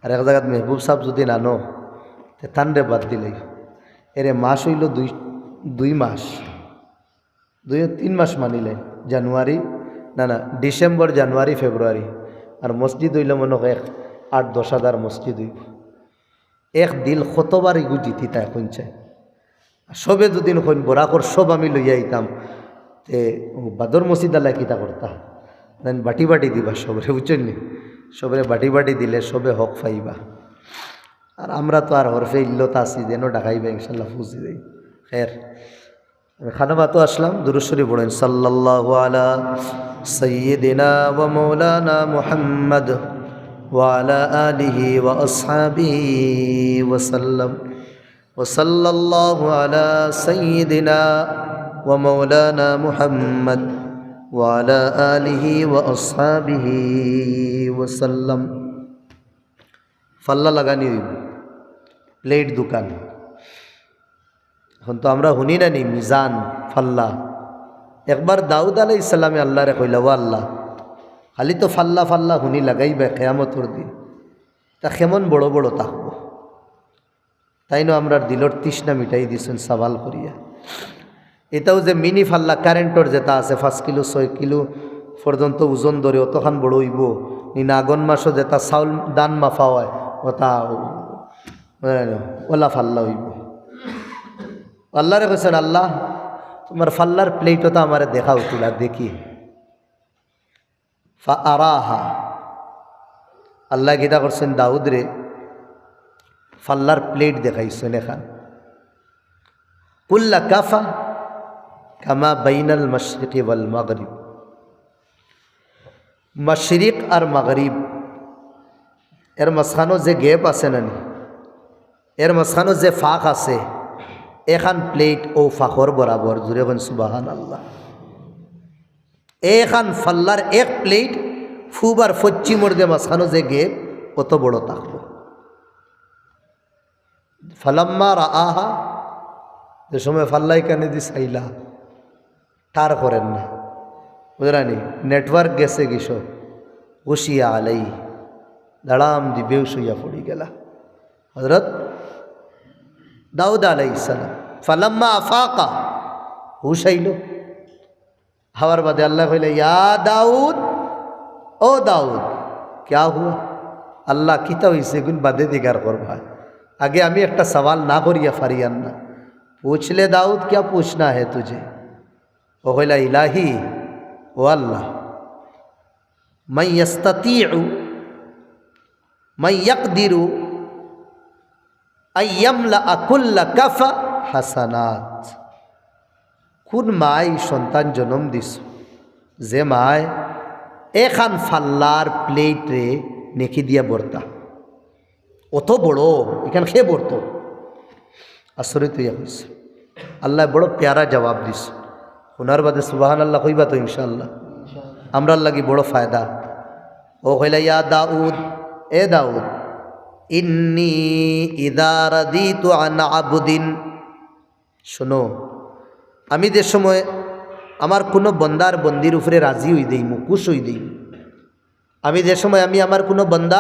আর এক জাগাত মেহবুব সাব যুদি নানো, তে তানরে বাদ দিলাই। এরে মাস অইলো দুই, দুই মাস। দুই, তিন মাস মানিলে, জানুয়ারি, না, না, ডিসেম্বর, জানুয়ারি, ফেব্রুয়ারি। আর মসজিদ অইলো মনো অয় এক আট দশ হাজার মসজিদ অইবো। এক দিল কতবার ইগু জিতিতা কইন চাই। সবে যুদি কইন বরাকর সব আমি লইয়া আইতাম, তে অউ বাদর মসজিদ আল্লায় কিতা করতা? যেন বাটি বাটি দিবা সবরে, বুঝছইন নি? সবরে বাটি বাটি দিলে সবে হক পাইবা। আর আমরা তো আর হরফে ইল্লত আছি, যেন ডাকাইবা ইনশাল্লাহ পৌঁছি যাই। খের। আমি খানা মাতো আসলাম, দুরূদ শরীফ পড়েন, সাল্লাল্লাহু আলা সাইয়্যিদিনা ওয়া মাওলানা মুহাম্মদ ওয়া আলা আলিহি ওয়া আসহাবিহি ওয়া সাল্লাম। ওয়া সাল্লাল্লাহু আলা সাইয়্যিদিনা ওয়া মাওলানা মুহাম্মদ ওয়া আলা আলিহি ওয়া আসহাবিহি ওয়া সাল্লাম। ফাল্লা লাগানি অইবো, প্লেট দুখান। এখন তো আমরা হুনি না নি মিজান, ফাল্লা। একবার দাউদ আলাইহিস সালামে আল্লারে কইলা, "ও আল্লাহ, খালি তো ফাল্লা ফাল্লা হুনি লাগাইবায় কিয়ামতর দিন, তা কেমন বড় বড় থাকবো?" তাইন আমরার দিলর তৃষ্ণা মিটাই দিছইন সওয়াল করিয়া। ইটাও যে মিনি ফাল্লা কারেন্টর যেটা আছে, পাঁচ কিলো, ছয় কিলো পর্যন্ত ওজন ধরে, অতখান বড় অইবো। নি না আগন মাসো যেটা চাউল ধান মাপা অয়, ওটা ওলা ফাল্লা অইবো। আল্লারে কইছইন, "আল্লাহ, তুমার ফাল্লার প্লেট ওটা আমারে দেখাও, তুলা দেখি।" ফাআরাহা। আল্লায় কিতা করছইন, দাউদরে ফাল্লার প্লেট দেখাইছইন এখান। কুল্লা কাফা কামা বাইনাল মাশরিকি ওয়াল মাগরিব। মাশরিক আর মাগরিব, এর মাঝখানো যে গ্যাপ আছে না নি, এর মাঝখানো যে ফাঁক আছে, এখান প্লেট অউ ফাঁকর বরাবর। জুরে কইন সুবহানাল্লাহ। এখান ফাল্লার এক প্লেট পূব আর পশ্চিমর যে মাঝখানো যে গ্যাপ, অত বড় থাকবো। ফালাম্মা রাআহা, যে সময় ফাল্লা ইখানেদি চাইলা, ঠার করের না, বুঝরা নি, network গেছে গি সব, গুশিয়া আলাইহি, দাড়াম দি বেহুশ অইয়া পড়ি গেলা হযরত দাউদ আলাইহিস সালাম। ফালাম্মা আফাকা, হুশ আইলো। আওয়ার বাদে আল্লায় কইলা, "ইয়া দাউদ, ও দাউদ, ক্যা হুয়া?" আল্লাহ, কিতা অইছে, ইগুন বাদে জিকার করবা। আগে আমি একটা সওয়াল না করিয়া পারিয়ার না। "পুছ লে দাউদ, ক্যা পুছনা হে তুঝে?" ও কইলা, "ইলাহি, ও আল্লাহ, মান ইয়াস্তাতিউ, মান ইয়াকদিরু আইয়ামলা আকুল্লা কাফা হাসানাত।" কুন মায় সন্তান জনম দিছ, যে মায় এখান ফাল্লার plate রে নেকি দিয়া ভরতা? অত বড়, ইখান কে ভরতো? আচরিত অইয়া কইছে। আল্লায় বড় পেয়ারা জবাব দিছে। হুনার বাদে সুবহানাল্লাহ কইবা তো ইনশাআল্লাহ। আমরার লাগি বড় ফায়দা। ও কইলা, "ইয়া দাউদ, এ দাউদ, ইন্নি ইযা রাদিতু আন আবদিন।" শুনো, আমি যে সময় আমার কুনু বন্দার বন্দির উপরে রাজি অই দেইমু, খুশ অই দেইমু, আমি যে সময় আমি আমার কুনু বন্দা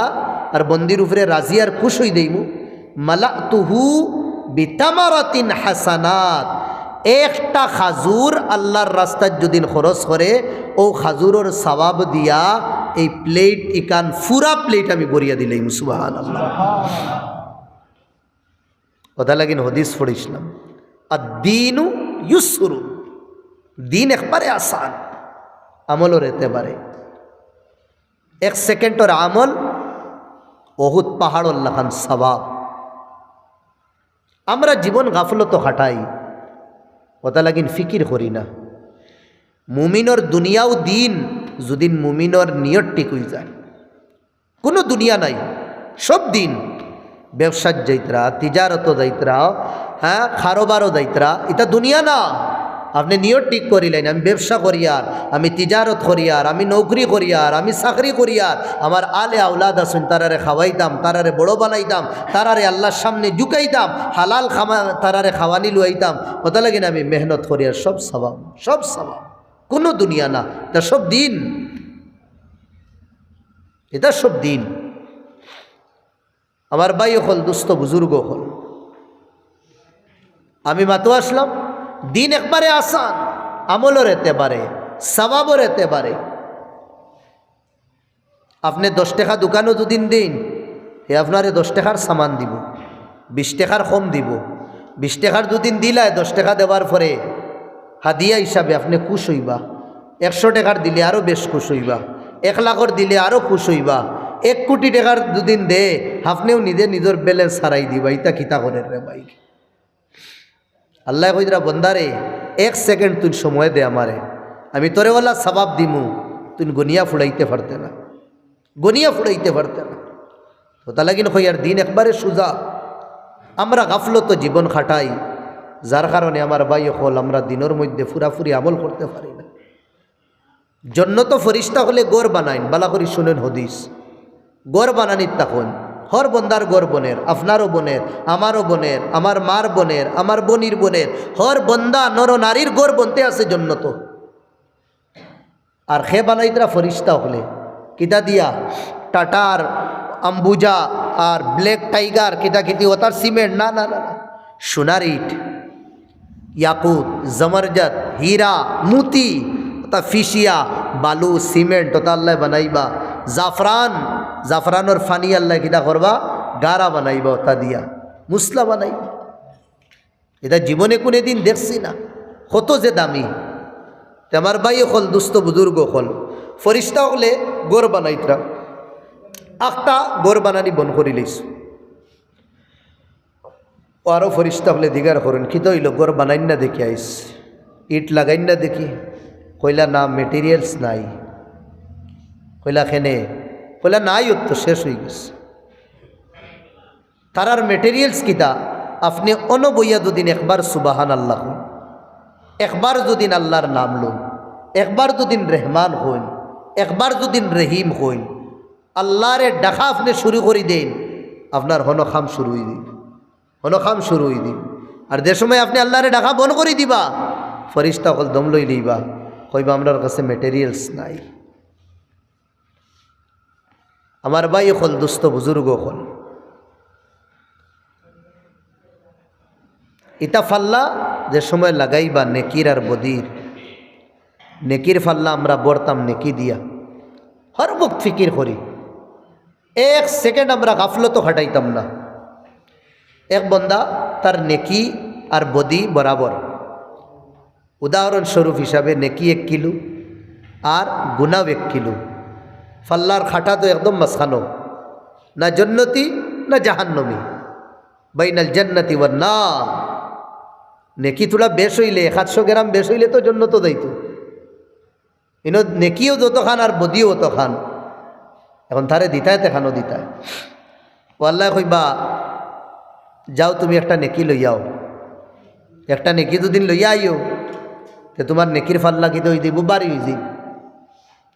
আর বন্দির উপরে রাজি আর খুশ অই দেইমু, মালাতুহু বিতামারাতিন হাসানাত, একটা খাজুর আল্লাহর রাস্তাত যুদি খরচ করে, অউ খাজুরর সওয়াব দিয়া এই plate ইখান, পুরা plate আমি ভরিয়া দিলাইমু। সুবহানাল্লাহ। অতা লাগিন হাদিস পড়ছিলাম, "আদ-দীনু ইউসরুন", দিন একবারে আসান, আমলর এতেবারে। এক সেকেন্ডর আমল অহুদ পাহাড়র লাখান সওয়াব। আমরা জীবন গাফলতো কাটাই, অতা লাগিন ফিকির করি না। মুমিনর দুনিয়াও দিন, যুদি মুমিনর নিয়ত ঠিক অই যায়। কুনু দুনিয়া নাই, সব দিন। ব্যবসাত যাইতরা, তিজারতো যাইতরা, হ্যাঁ, কারোবারো যাইতরা, ইতা দুনিয়া না। আপনে নিয়ত ঠিক করিলাইন, "আমি ব্যবসা করিয়ার, আমি তিজারত করিয়ার, আমি নৌকরি করিয়ার, আমি চাকরি করিয়ার, আমার আলে আওলাদ আছইন, তারারে খাওয়াইতাম, তারারে বড় বানাইতাম, তারারে আল্লাহর সামনে ঝুকাইতাম, হালাল খামা-, তারারে খাওয়ানি লুয়াইতাম, অতা লাগিন আমি মেহনত করিয়ার।" সব সওয়াব, সব সওয়াব, কুনু দুনিয়া না, ইতা সব দিন। ইতা সব দিন। আমার ভাই অকল, দুস্ত বুজুর্গ অকল, আমি মাতো আছলাম, দিন একবারে আসান, আমলর এতেবারে, সওয়াবর এতেবারে। আপনে দশ টেকা দোকানো যুদি দেইন, হে আপনারে দশ টেকার সামান দিবো, বিশ টেকার কম দিবো। বিশ টেকার যুদি দিলায়, দশ টেকা দেওয়ার পরে হাদিয়া হিসাবে আপনে খুশ অইবা। একশো টেকার দিলে আরো বেশ খুশ অইবা, এক লাখর দিলে আরো খুশ অইবা। এক কোটি টেকার যুদি দে, আপনেও নিজে নিজর balance হারাই দিবা। ইতা কিতা করের রে ভাই? আল্লায় কইরা, "বন্দারে, এক সেকেন্ড তুই সময় দে আমারে, আমি তোরে অলা সওয়াব দিমু, তুই গনিয়া ফুড়াইতে পারতে না, গনিয়া ফুড়াইতে পারতে না।" অতা লাগিন কইয়ার দিন একবারে সুজা। আমরা গাফলতো জীবন কাটাই, যার কারণে আমার ভাই অকল, আমরা দিনর মধ্যে পুরাপুরি আমল করতে পারি না। জন্নতো ফিরিস্তা অকলে ঘর বানাইন, বালা করি শুনইন হাদিস। ঘর বানানিত থাকইন, হর বন্দার ঘর বনের, আপনারও বনের, আমারও বনের, আমার মার বনের, আমার বইনর বনের, হর বন্দা নর নারীর ঘর বনতে আছে জন্নতো। আর কে বানাইতরা? ফিরিস্তা অকলে। কিতা দিয়া? টাটার আম্বুজা আর ব্ল্যাক টাইগার, কিতা কিতি, অতার সিমেন্ট? না, না, না, না। সোনার ইট, ইয়াকুত, জমরজত, হীরা, মুতি, অতা ফিসিয়া, বালু, সিমেন্ট, অতা আল্লায় বানাইবা। জাফরান, জাফরানর পানি আল্লায় কিতা করবা? গারা বানাইবা, অতা দিয়া মুসলা বানাইবা। ইতা জীবনে কুনুদিন দেখছি না, কত যে দামি। তে আমার ভাই অকল, দুস্ত বুজুর্গ অকল, ফিরিস্তা অকলে ঘর বানাইতরা, আখতা ঘর বানানি বন্ধ করিলাইছে। অউ আরো ফিরিস্তা অকলে জিগার করইন, "কিতা অইলো, ঘর বানাইন না দেখি আইজ, ইট লাগাইন না দেখি?" কইলা, "না, materials নাই।" কইলা, "কেনে?" কইলা, "নাই, অত শেষ অইগেছে।" তারার materials কিতা? আপনে অনো বইয়া যুদিন একবার সুবহানাল্লাহ কইন, একবার যুদিন আল্লাহর নাম লইন, একবার যুদিন রহমান কইন, একবার যুদিন রহিম কইন, আল্লাহরে ডাকা আপনে শুরু করি দেইন, আপনার হনো কাম শুরু অই যাইবো। হনো কাম শুরু অই দিবো। আর যে সময় আপনে আল্লারে ডাকা বন্ধ করি দিবা, ফিরিস্তা অকল দম লই লইবা, কইবা, "আমরার কাছে materials নাই।" আমার ভাই অকল, দোস্ত, বুজুর্গ অকল, ইতা ফাল্লা যে সময় লাগাইবা নেকির আর বদির, নেকির ফাল্লা আমরা ভরতাম নেকি দিয়া। হর বক্ত ফিকির করি, এক second আমরা গাফলতো খাটাইতাম না। এক বন্দা, তার নেকি আর বদি বরাবর। উদাহরণস্বরূপ হিসাবে নেকি এক কিলো আর গুনাও এক কিলো। ফাল্লার খাটা তো একদম মাঝখানো, না জন্নতি না জাহান্নমি, বাইনাল জান্নাতি ওয়ান নার। নেকি থুড়া বেশ অইলে, এক আধশো গ্রাম বেশ অইলে তো জন্নতো যাইতো। ইনো নেকিও যতখান আর বদিও অতখান। এখন তারে দিতায় তেখানো দিতায়। ও আল্লায় কইবা, "যাও, তুমি একটা নেকি লইয়াও।" একটা নেকি যুদি লইয়া আইও, তে তুমার নেকির ফাল্লা কিতা অই দিবো, ভারি অই দিবো।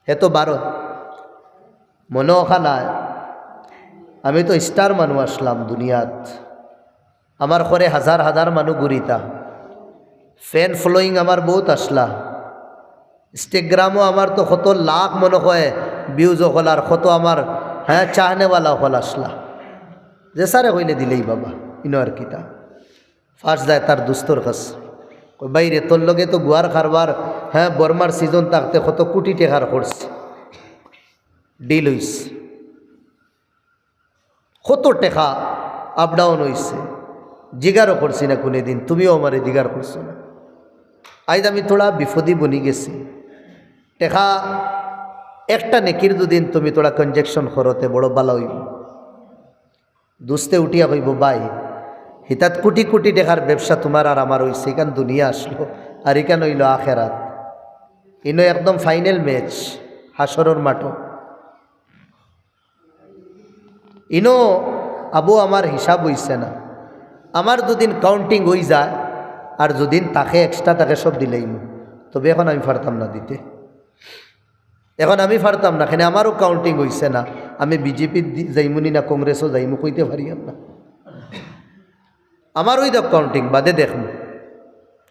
হে তো বারো। মনো অখান নায়, আমি তো star মানু আছলাম দুনিয়াত। আমার ঘরে হাজার হাজার মানু ঘুরিতা, fan following আমার বউত আছলা, Instagram-ও আমার তো কত লাখ মনো অয় views অকল, আর কত আমার, হ্যাঁ, চাহনেওয়ালা অকল আছলা। যে সারে কইলে দিলেই বাবা, ইনো আর কিতা। First যায় তার দোস্তর কাছে, কয়, "ভাইরে, তোর লগে তো গুয়ার কারবার, হ্যাঁ, বর্মার season থাকতে কত কুটি টেকার করছি, deal অইছে।" কত টেকা up down অইছে, জিগারও করছি না কুনুদিন, তুমিও আমারে জিগার করছো না। আইজ আমি থুড়া বিপদি বনি গেছি, টেকা একটা নেকির যুদি তুমি থুড়া congestion করো তে বড় ভালা অইবো। দোস্তে উঠিয়া কইবো, "ভাই, হিতাত কুটি কুটি টেকার ব্যবসা তুমার আর আমার অইছে, ইখান দুনিয়া আছলো, আর ইখান অইলো আখেরাত।" ইনো একদম final match, হাশরর মাঠো। ইনো আবু আমার হিসাব অইছে না। আমার যুদিন counting অই যায়, আর যুদিন থাকে extra থাকে সব দিলাইমু, তবে এখন আমি পারতাম না দিতে। এখন আমি পারতাম না, কেনে আমারও counting অইছে না। আমি বিজেপি দি-, যাইমু নি না কংগ্রেসও যাইমু কইতে পারিয়ার না। আমার অউ দেখ counting, বাদে দেখমু,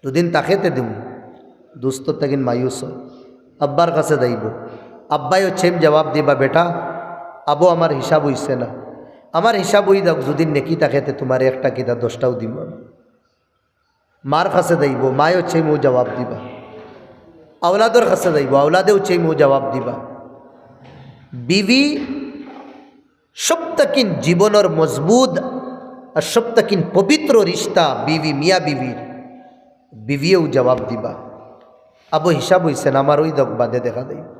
যুদিন থাকে তে দিমু। দোস্ত তাকিন মায়ুস অয়, আব্বার কাছে যাইবো, আব্বায়ও same জবাব দিবা, "বেটা, আবু আমার হিসাব অইছে না, আমার হিসাব অই দেখ, যুদিন নেকি থাকে তে তুমারে একটা কিতা দশটাও দিমু আমি।" মার কাছে যাইবো, মায়ও same অউ জবাব দিবা, আওলাদর কাছে যাইবো, আওলাদেও same অউ জবাব দিবা। বিবি সব তাকিন জীবনর মজবুত আর সব তাকিন পবিত্র রিশতা বিবি, মিয়া বিবির। বিবিয়েও জবাব দিবা, "আবু হিসাব অইছে না, আমার অউ দেখ বাদে দেখা যাইবো।"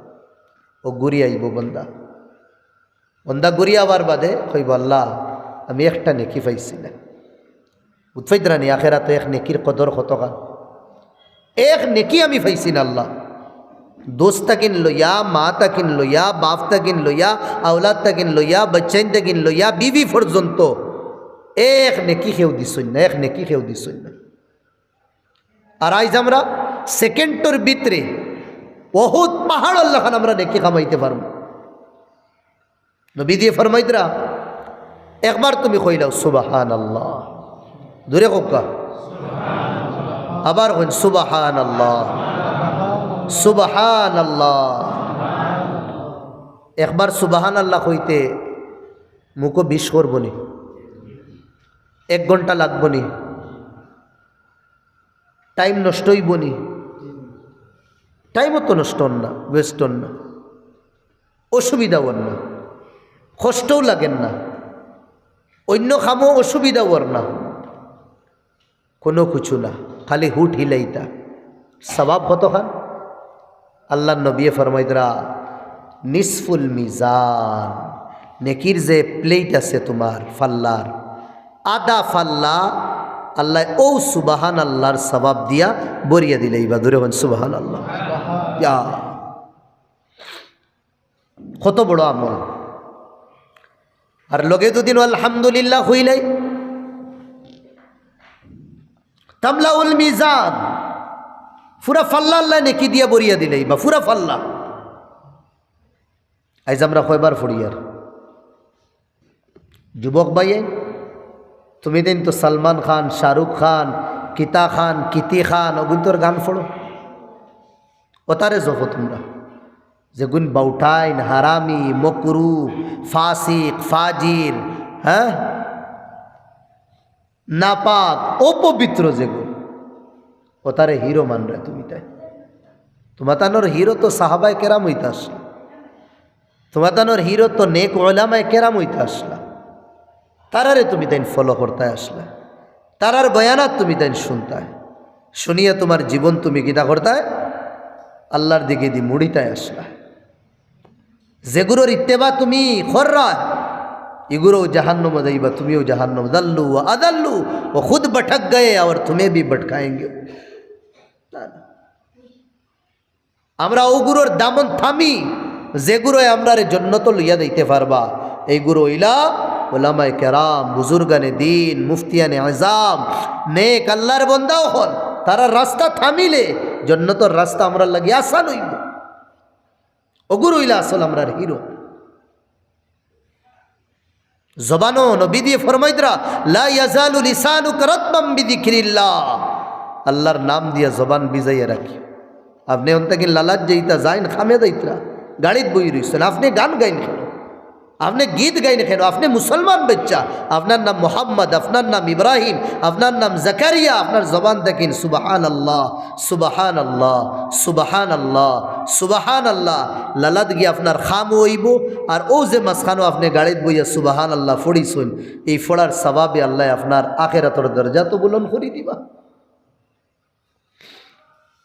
অউ ঘুরি আইবো বন্দা। বন্দা ঘুরি আওয়ার বাদে কইবো, "আল্লাহ, আমি একটা নেকি পাইছি না।" বুঝ পাইতরা নি, আখেরাতো এক নেকির কদর কতখান। এক নেকি আমি পাইছি না আল্লাহ। দোস্ত তাকিন লইয়া, মা তাকিন লইয়া, বাপ তাকিন লইয়া, আওলাদ তাকিন লইয়া, বাচ্চাইন তাকিন লইয়া, বিবি পর্যন্ত এক নেকি কেউ দিছইন না, এক নেকি কেউ দিছইন না। আর আইজ আমরা সেকেন্ডর ভিতরে অহুদ পাহাড়র লাখান আমরা নেকি কামাইতে পারমু। নবীজিয়ে ফরমাইতরা, একবার তুমি কইলাও, "সুবহানাল্লাহ।" জোরে কউক্কা। আবার কইন, "সুবহানাল্লাহ, সুবহানাল্লাহ।" একবার সুবহানাল্লাহ কইতে মুখো বিষ করবো নি? এক ঘন্টা লাগবো নি? টাইম নষ্ট অইবো নি? টাইমও তো নষ্ট অর না, ওয়েস্ট অর না, অসুবিধা অর না, কষ্টও লাগের না, অইন্য কামও অসুবিধা অর না, কুনু কিছু না, খালি হুট হিলাইতা। সওয়াব কতখান? আল্লার নবীয়ে ফরমাইতরা, "নিসফুল মিজান", নেকির যে প্লেট আছে তুমার ফাল্লার, আধা ফাল্লা আল্লায় অউ সুবহানাল্লাহর সওয়াব দিয়া ভরিয়া দিলাইবা। জোরে কইন সুবহানাল্লাহ। ইয়া, কত বড় আমল। আর লগে যুদি আলহামদুলিল্লাহ কইলাই, তামলাউল মিজান, পুরা ফাল্লা আল্লায় নেকি দিয়া ভরিয়া দিলাইবা, পুরা ফাল্লা। আইজ আমরা কয়বার পড়িয়ার? যুবক ভাইয়ে, তুমি দিন তো সালমান খান, শাহরুখ খান, কিতা খান, কিতি খান, অগুইনতর গান ফড়ো। অতারে জপো তুমরা। যেগুইন বাউটাইন, হারামি, মকরু, ফাসিক, ফাজির, হ্যাঁ, নাপাক, অপবিত্র যেগুইন, অতারে হিরো মানরায় তুমি তাইন। তুমাতানর হিরো তো সাহাবায়ে কেরাম অইতা আছলা। তুমাতানর হিরো তো নেক ওলামায়ে কেরাম অইতা আছলা। তারারে তুমি তাইন ফলো করতায় আছলা। তারার বয়ানাত তুমি তাইন হুনতায়। হুনিয়া তুমার জীবন তুমি কিতা করতায়? আল্লার দিকেদি মুড়িতায় আছলা। যেগুরর ইত্তেবা তুমি কররায়, ইগুরও জাহান্নামো যাইবা, তুমিও জাহান্নামো। দাল্লু ওয়া আদাল্লু, ও খুদ ভটক গয়ে অর তুমে ভি ভটকায়েঙ্গে। না, না। আমরা অগুরর দামন থামি, যেগুরোয় আমরারে জন্নতো লইয়া যাইতে পারবা। এইগুরো অইলা ওলামায়ে কেরাম, বুজুর্গানে দিন, মুফতিয়ানে আজাম, নেক আল্লার বন্দা অকল। তারার রাস্তা থামিলে জন্নতর রাস্তা আমরার লাগি আসান অইবো। অগুরো অইলা আসল আমরার হিরো। জবানো নবীজিয়ে ফরমাইতরা, "লা ইয়াজালু লিসানুকা রাতবাম বিযিকরিল্লাহ।" আল্লার নাম দিয়া জবান ভিজাইয়া রাখিও। আপনে অন থাকি লালাত যাইতা যাইন, কামে যাইতরা, গাড়িত বই রইছইন, আপনে গান গাইন কেনে? আপনে গীত গাইন কেনে? আপনে মুসলমান বাইচ্চা, আপনার নাম মোহাম্মদ, আপনার নাম ইব্রাহিম, আপনার নাম জাকারিয়া, আপনার জবান থাকি সুবহানাল্লাহ, সুবহানাল্লাহ, সুবহানাল্লাহ, সুবহানাল্লাহ। লালাত গিয়া আপনার কামও অইবো, আর অউ যে মাঝখানো আপনে গাড়িত বইয়া সুবহানাল্লাহ ফড়িছইন, এই ফড়ার সওয়াবে আল্লায় আপনার আখেরাতর দরজা তো বুলন্দ করি দিবা।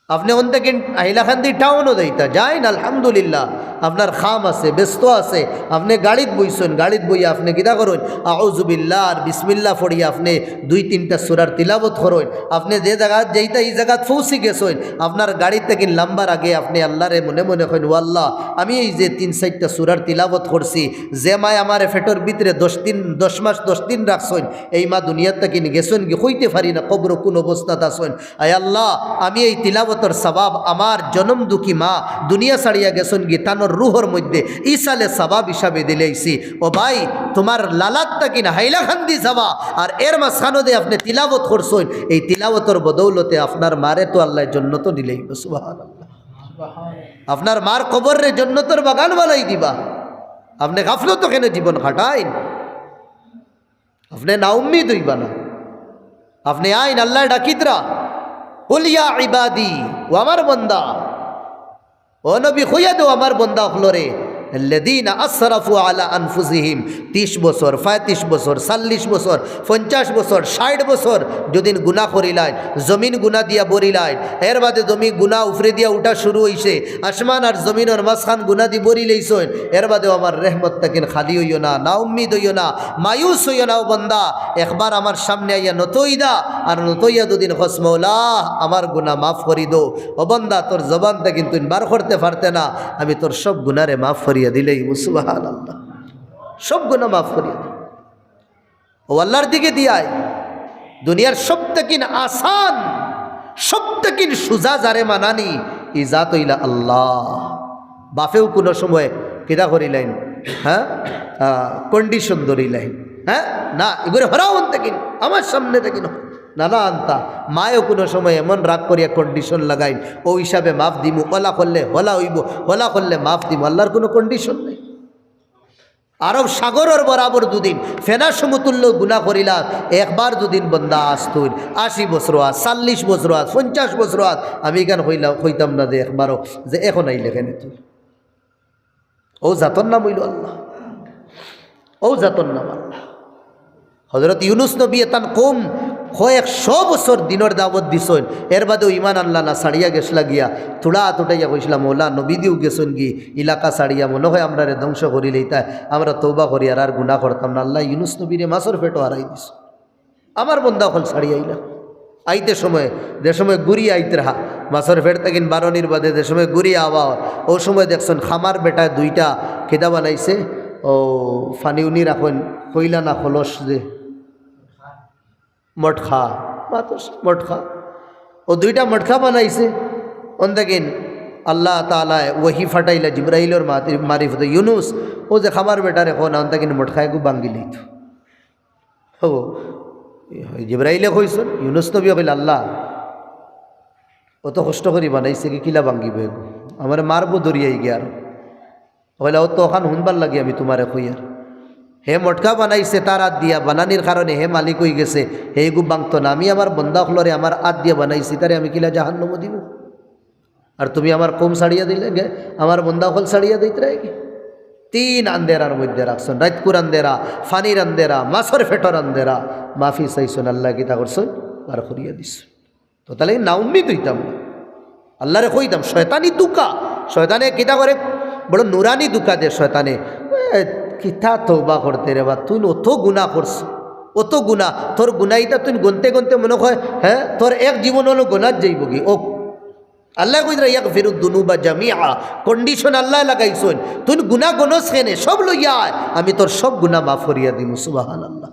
আপনে অন থাকি হাইলাকান্দি টাউনো যাইতা যাইন, আলহামদুলিল্লাহ, আপনার কাম আছে, ব্যস্ত আছে, আপনে গাড়িত বইছইন, গাড়িত বইয়া আপনে কিতা করইন, আউযুবিল্লাহ আর বিসমিল্লাহ ফড়িয়া আপনে দুই তিনটা সূরার তিলাওয়াত করইন। আপনে যে জাগাত যাইতা, ই জাগাত পৌঁছি গেছইন, আপনার গাড়িত থাকি লামবার আগে আপনে আল্লারে মনে মনে কইন, "ও আল্লাহ, আমি এই যে তিন চাইরটা সূরার তিলাওয়াত করছি, যে মায় আমারে পেটর ভিতরে দশ দিন, দশ মাস দশ দিন রাখছইন, এই মা দুনিয়াত থাকি গেছইনগি, কইতে পারি না কবরো কুন অবস্থাত আছইন। আয় আল্লাহ, আমি এই তিলাওয়াতর সওয়াব আমার জনম দুঃখী মা দুনিয়া ছাড়িয়া গেছইনগি, তানর রুহর মধ্যে ইসালে সওয়াব হিসাবে দিলাইছি।" ও ভাই, তুমার লালাত থাকি হাইলাকান্দি যাওয়া আর এর মাঝখানো যে আপনে তিলাওয়াত করছইন, এই তিলাওয়াতর বদৌলতে আপনার মারে তো আল্লায় জন্নতো নিলাইবো। সুবহানাল্লাহ। আপনার মার কবররে জন্নতর বাগান বানাই দিবা। আপনে গাফলতো কেনে জীবন কাটাইন? আপনে নাউম্মিদ অইবা না। আপনে আইন, আল্লায় ডাকিতরা, "কুল ইয়া ইবাদি", ও আমার বন্দা। ও নবী, কইয়া দেও আমার বন্দা অকলরে, "আল্লাযীনা আসরাফু আলা আনফুসিহিম", তিশ বছর, পঁয়ত্রিশ বছর, চল্লিশ বছর, পঞ্চাশ বছর, ষাইট বছর যদিন গুনা করিলাইন, জমিন গুনা দিয়া ভরিলাইন, এর বাদে জমিন গুনা উপরে দিয়া উঠা শুরু অইছে, আসমান আর জমিনর মাঝখান গুনা দি ভরিলাইছইন, এর বাদেও আমার রহমত থাকি খালি অইও না, নাউম্মিদ অইও না, মায়ুস অইও না। ও বন্দা, একবার আমার সামনে আইয়া নত অইদা, আর নত অইয়া যদিন কস, "মওলা, আমার গুনা মাফ করি দেও", ও বন্দা, তোর জবান থাকি তুই বার করতে পারতে না, আমি তোর সব গুনারে মাফ করিয়া দিলাইমু। সুবহানাল্লাহ। সব গুনা মাফ করিয়া দিলাইমু। ও আল্লার দিকে দিয়াই। দুনিয়ার সব থাকি আসান, সব থাকি সুজা যারে মানানি, ই জাত অইলা আল্লাহ। বাপেও কুনু সময় কিতা করিলাইন, হ্যাঁ, আহ, condition ধরিলাইন, হ্যাঁ, না, ইগুরে হরাও অন থাকি, আমার সামনে থাকি না, না, না, আনতা। মায়ও কুনু সময় এমন রাগ করিয়া condition লাগাইন, ও হিসাবে মাফ দিমু, অলা করলে হলা অইবো, হলা করলে মাফ দিমু, আল্লার কুনু condition নাই। আরব সাগরর বরাবর যদিন ফেনা সমতুল্য গুনা করিলা, একবার যদিন বন্দা আছইন, আশি বছর আছ, চল্লিশ বছর আছ, পঞ্চাশ বছর আছ, আমি ইখান কইলা-, কইতাম না যে একবারও, যে এখন আইলে কেনে তুই। ও জাতর নাম অইলো আল্লাহ, ও জাতর নাম আল্লাহ। হজরত ইউনুস নবীয়ে তান কওম কয়েকশো বছর দিনর দাওয়াত দিছইন, এর বাদেও ইমান আনলা না, ছাড়িয়া গেছলা গিয়া, থুড়া আত উঠাইয়া কইছলা, "মওলা, নবীজিও গেছইনগি এলাকা ছাড়িয়া, মনো অয় আমরারে ধ্বংস করিলাইতা, আমরা তওবা করিয়ার, আর গুনা করতাম না।" আল্লায় ইউনুস নবীরে মাছর পেটো হারাই দিছইন। আমার বন্দা অকল ছাড়িয়া আইলা। আইতে সময়, যে সময় ঘুরিয়া আইতরা, মাছর পেট থাকি বারনির বাদে যে সময় ঘুরিয়া আওয়া অয়, অউ সময় দেখছইন কামার বেটায় দুইটা কিতা বানাইছে, ও পানি উনি রাখইন, কইলা না কলস যে, মটকা, মাতস, মটকা। অউ দুইটা মটকা বানাইছে। অন থাকি আল্লাহ তাআলায় ওহী পাঠাইলা জিব্রাইলর মাতি-, মারিফতে, "ইউনুস, অউ যে কামার বেটারে কও না, অন থাকি মটকা এগু ভাঙ্গিলিতো।" ও, জিব্রাইলে কইছইন, ইউনুস নবীয়ে কইলা, "আল্লাহ, অত কষ্ট করি বানাইছি, কিলা ভাঙ্গিবো? আমারে মারবো দরিয়ায় গিয়া আরো।" কইলা, "অত অখান হুনবার লাগি আমি তুমারে কইয়ার। হে মটকা বানাইছে তার আত দিয়া, বানানির কারণে হে মালিক অইগেছে, হে ইগু ভাঙ্গতো না। আমি আমার বন্দা অকলরে আমার আত দিয়া বানাইছি, তারে আমি কিলা জাহান্নামো দিমু? আর তুমি আমার কওম ছাড়িয়া দিলে গে, আমার বন্দা অকল ছাড়িয়া দিতরায় গি?" তিন আন্দেরার মধ্যে রাখছইন, রাইতকুর আন্দেরা, ফানির আন্দেরা, মাছর ফেটর আন্দেরা। মাফি চাইছইন, আল্লায় কিতা করছইন? বার করিয়া দিছইন। তো তাইলে নাউম্মিদ অইতাম না। আল্লারে কইতাম, শয়তানি ধুকা, শয়তানে কিতা করে, বড় নুরানি ধুকা দে শয়তানে। এ, কিতা তওবা করতে রে বা, তুই অত গুনা করছ, অত গুনা, তোর গুনা ইতা তুই গনতে গনতে মনো কয়, হ্যাঁ, তোর এক জীবন অইলো গুনাত যাইবোগি। ও আল্লায় কইরা, "ইয়াগফিরুদ দুনুবা জামিআ।" Condition আল্লায় লাগাইছইন, তুই গুনা গনছ কেনে, সব লইয়া আয়, আমি তোর সব গুনা মাফ করিয়া দিমু। সুবহানাল্লাহ।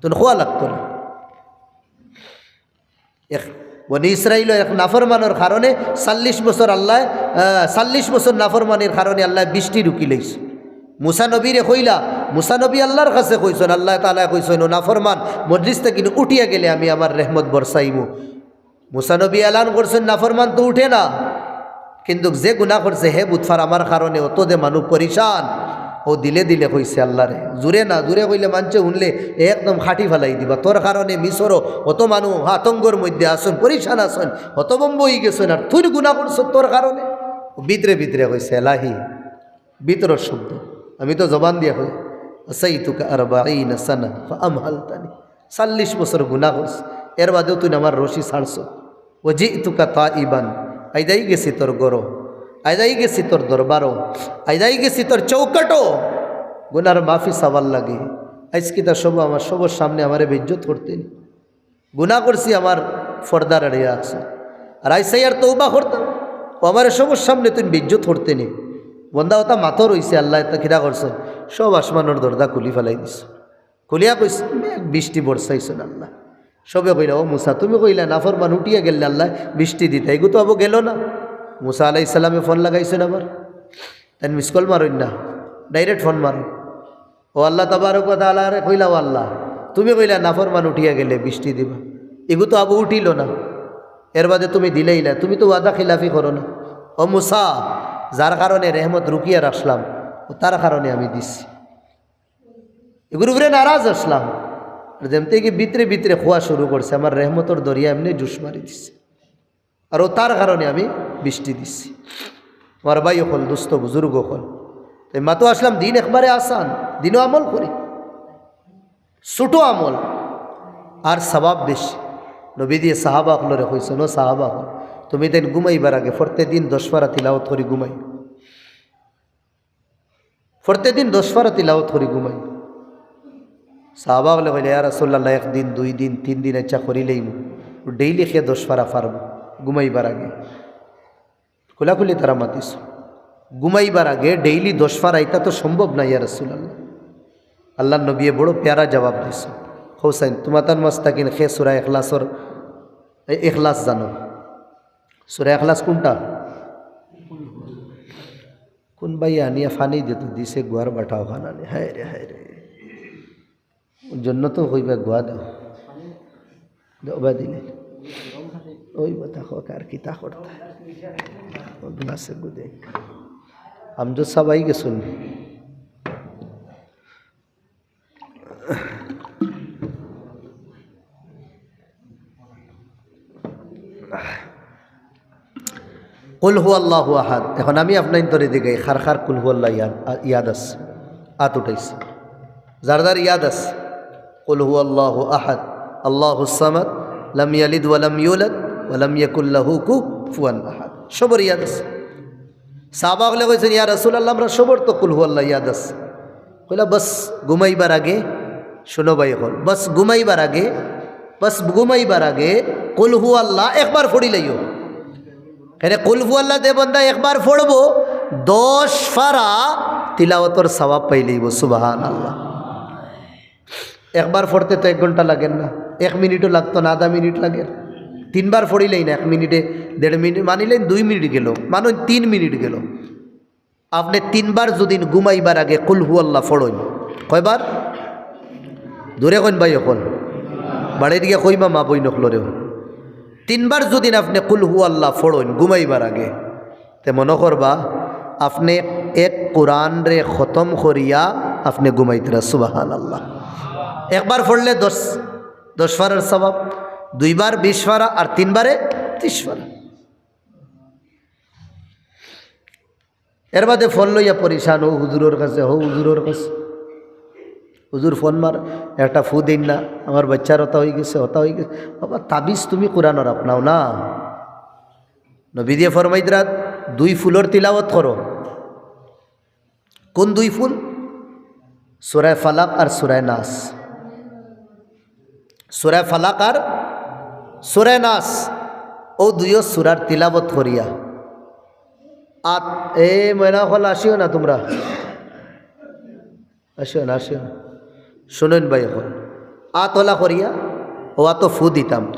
তুই খোয়া লাগতো না। এক বনি ইসরাইলর এক নাফরমানর কারণে চল্লিশ বছর আল্লায়, আহ, চল্লিশ বছর নাফরমানির কারণে আল্লায় বৃষ্টি রুকি লইছে। মুসা নবীরে কইলা, মুসা নবী আল্লার কাছে কইছইন, আল্লায় তাআলায় কইছইন, "ও নাফরমান, মজলিস থাকি উঠিয়া গেলে আমি আমার রহমত বরসাইমু।" মুসা নবী এলান করছইন, "নাফরমান তো উঠে না, কিন্তুক যে গুনা করছে হে বুঝফার আমার কারণে অত যে মানুষ পরিশান।" ও দিলে দিলে কইছে আল্লারে, জুরে না, জুরে কইলে মানষে হুনলে একদম খাটি ফালাই দিবা। তোর কারণে মিশরো অত মানুষ আতঙ্কর মধ্যে আছইন, পরিশান আছইন, হতভম্ব অইগেছইন, আর তুই গুনা করছস তোর কারণে। ও ভিতরে ভিতরে কইছে, "এলাহি।" ভিতরর শব্দ। আমি তো জবান দিয়া কই, "আসাইতুকা আরবাঈনা সানা ফাআমহালতানি।" চল্লিশ বছর গুনা করছি, এর বাদেও তুই আমার রশি ছাড়ছস। "ওয়াজিতুকা তাইবান", আইজ আইগেছি তোর ঘরো, আইজ আইগেছি তোর দরবারো, আইজ আইগেছি তোর চৌকাঠো, গুনার মাফি চাওয়ার লাগি। আইজ কিতা সব আমার সবর সামনে আমারে বেইজ্জত করতে নি? গুনা করছি, আমার পর্দার আড়িয়া আছে। আর আইজ আইয়ার তওবা করতাম, ও আমারে সবর সামনে তুই বেইজ্জত করতে নি। বন্দা অতা মাতো রইছে, আল্লায় তা কিতা করছইন? সব আসমানর দরজা খুলি ফালাই দিছইন। খুলিয়া কইছে, "মেঘ বৃষ্টি বরসাইছইন আল্লায়।" সবে কইলা, "ও মুসা, তুমি কইলা নাফরমান উঠিয়া গেলে আল্লায় বৃষ্টি দিতা, ইগু তো আবো গেলো না।" মুসা আলাইহিস সালামে ফোন লাগাইছইন আবার, তাইন miss call মারইন না, direct ফোন মারইন। ও আল্লাহ তাবারক ওয়া তাআলারে কইলা, "ও আল্লাহ, তুমি কইলা নাফরমান উঠিয়া গেলে বৃষ্টি দিবা, ইগু তো আবো উঠিলো না, এর বাদে তুমি দিলাইলা, তুমি তো ওয়াদা খিলাফি করো না। ও মুসা, যার কারণে রহমত রুকিয়া রাখলাম, ও তার কারণে আমি দিছি।" ইগুর উপরে নারাজ আছলাম। আর যেমতে কি ভিতরে ভিতরে খোয়া শুরু করছে, আমার রহমতর দরিয়া এমনে জুশ মারি দিছে। আর ও তার কারণে আমি বৃষ্টি দিছি। আমার ভাই অকল, দোস্ত, বুজুর্গ অকল, তাই মাতো আছলাম, দিন একবারে আসান, দিনও আমল করি, ছোট আমল, আর সওয়াব বেশি। নবীজিয়ে সাহাবা অকলরে কইছইন, "ও সাহাবা অকল, তুমি তাইন ঘুমাইবার আগে প্রত্যেক দিন দশ পারা তিলাওয়াত করি ঘুমাই।" প্রত্যেক দিন দশ পারা তিলাওয়াত করি ঘুমাই। সাহাবা অকলে কইলা, "ইয়া রাসূলুল্লাহ, একদিন, দুই দিন, তিন দিন ইচ্ছা করিলাইমু, daily কে দশ পারা পারবো ঘুমাইবার আগে?" খোলাখুলি তারা মাতিছইন, "ঘুমাইবার আগে daily দশ পারা, ইতা তো সম্ভব না ইয়া রাসূলুল্লাহ।" আল্লার নবীয়ে বড় পেয়ারা জবাব দিছইন, "কও চাইন, তুমাতান মাঝ থাকি কে সূরা ইখলাসর, এ, ইখলাস জানো? সূরা ইখলাস কুনটা?" কুন ভাইয়ে আনিয়া ফানি দিতো, দিছে গুয়ার বাটা অখান আনি। হায় রে, হায় রে। জন্নতো কইবা গুয়া দেও। দেও বা দিলে। ওই বাতা হোক আর কিতা করতা। ও গ্লাসে গুদে। আমজদ সাব আইগেছইন। কুল হু আল্লাহু আহাদ। এখন আমি আপনাইন্তরে জিগাই, কার কার কুল হু আল্লাহ ইয়াদ, ইয়াদ আছে? আত উঠাইছে। যার যার ইয়াদ আছে। কুল হু আল্লাহু আহাদ, আল্লাহুস সামাদ, লাম ইয়ালিদ ওয়া লাম ইউলাদ, ওয়া লাম ইয়াকুল লাহু কুফুয়ান আহাদ। সবর ইয়াদ আছে। সাহাবা অকলে কইছইন, "ইয়া রাসূলুল্লাহ, আমরা সবর তো কুল হু আল্লাহ ইয়াদ আছে।" কইলা, "বাস ঘুমাইবার আগে, শুনো ভাই অকল, বাস ঘুমাইবার আগে, বাস ঘুমাইবার আগে কুল হু আল্লাহ একবার পড়িলাইও।" কেনে কুল হু আল্লাহ যে বন্দা একবার পড়বো, দশ পারা তিলাওয়াতর সওয়াব পাইলাইবো। সুবহানাল্লাহ। একবার পড়তে তো এক ঘন্টা লাগের না, এক মিনিটও লাগতো না, আধা মিনিট লাগের। তিনবার পড়িলাইন না, এক মিনিটে, দেড় মিনিট, মানিলাইন দুই মিনিট গেলো, মানইন তিন মিনিট গেলো। আপনে তিনবার যুদি ঘুমাইবার আগে কুল হু আল্লাহ পড়ইন, কয়বার? জোরে কইন ভাই অকল। বাড়িত গিয়া কইবা মা বইন অকলরেও। তিনবার যুদি আপনে কুল হু আল্লাহ পড়ইন ঘুমাইবার আগে, তে মনো করবা আপনে এক কোরআনরে খতম করিয়া আপনে ঘুমাইতরা। সুবহানাল্লাহ। একবার পড়লে দশ, দশ পারার সওয়াব, দুইবার বিশ পারা, আর তিনবারে ত্রিশ পারা। এর বাদে ফোন লইয়া পরেশান, হউ হুজুরর কাছে, হউ হুজুরর কাছে। হুজুর ফোন মার, একটা ফু দেইন না, আমার বাচ্চার অতা অইগেছে, অতা অইগেছে। বাবা, তাবিজ তুমি কোরআনর আপনাও না। নবীজিয়ে ফরমাইতরা, দুই ফুলর তিলাওয়াত করো। কোন দুই ফুল? সূরায়ে ফালাক আর সূরায়ে নাস। সূরায়ে ফালাক আর সূরায়ে নাস, অউ দুইও সূরার তিলাওয়াত করিয়া। আত, এ ময়না অকল, আসিও না তুমরা, আসিও না, আসিও না। হুনইন ভাই, অখন আত অলা করিয়া, অউ আতো ফু দিতাম,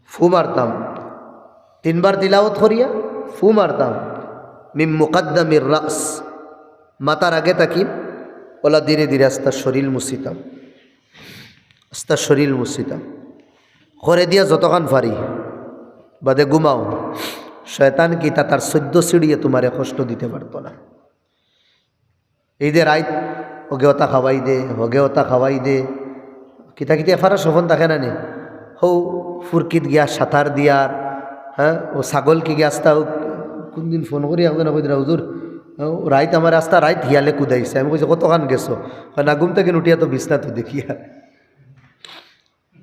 ফু মারতাম, তিনবার তিলাওয়াত করিয়া ফু মারতাম। মিম মুকাদ্দামির রাস, মাথার আগে থাকি অলা ধীরে ধীরে আস্তা শরীল মুছিতাম, আস্তা শরীল মুছিতাম। করে দিয়া যতখান পারি, বাদে ঘুমাও। শয়তান কিতা তার চৈদ্দ সিঁড়িয়ে তুমারে কষ্ট দিতে পারতো না। এই যে রাইত হগে অতা খাওয়াই দে, হগে অতা খাওয়াই দে, কিতা কিতা এফারা স্বপন থাকে না নি? হউ ফুরকিত গিয়া সাঁতার দিয়ার, হ্যাঁ, অউ ছাগল কি গিয়া আস্তা, অউ কোনদিন ফোন করি একজনে কইতরা, "হুজুর, অউ রাইত আমার আস্তা রাইত হিয়ালে কুদাইছে।" আমি কইছি, "কতখান গেছো?" কয়, "না, ঘুম থাকি উঠিয়া তো বিছনাত দেখিয়ার।"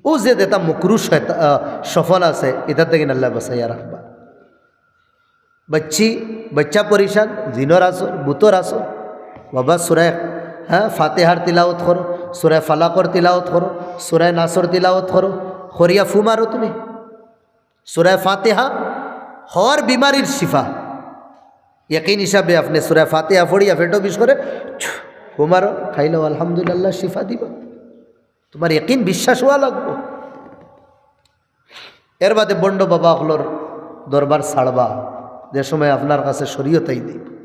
অউ যে যেতা মকরু শয়তা-, আহ, স্বপন আছে, ইতার থাকি আল্লায় বাঁচাইয়া রাখবা। বাচ্চি, বাচ্চা পরেশান, জিনর আসর, ভূতর আসর। বাবা, সূরায়ে, হ্যাঁ, ফাতিহার তিলাওয়াত করো, সূরায়ে ফালাকর তিলাওয়াত করো, সূরায়ে নাসর তিলাওয়াত করো, করিয়া ফু মারো তুমি। সূরায়ে ফাতিহা হর বিমারির শিফা। ইয়াকিন হিসাবে আপনে সূরায়ে ফাতিহা পড়িয়া পেটো বিষ করে, ছু, ফু মারো, খাইলাও, আলহামদুলিল্লাহ, শিফা দিবা। তুমার ইয়াকিন বিশ্বাস অওয়া লাগবো। এর বাদে ভন্ড বাবা অকলর দরবার ছাড়বা, যে সময় আপনার কাছে শরীয়ত আই দিবো।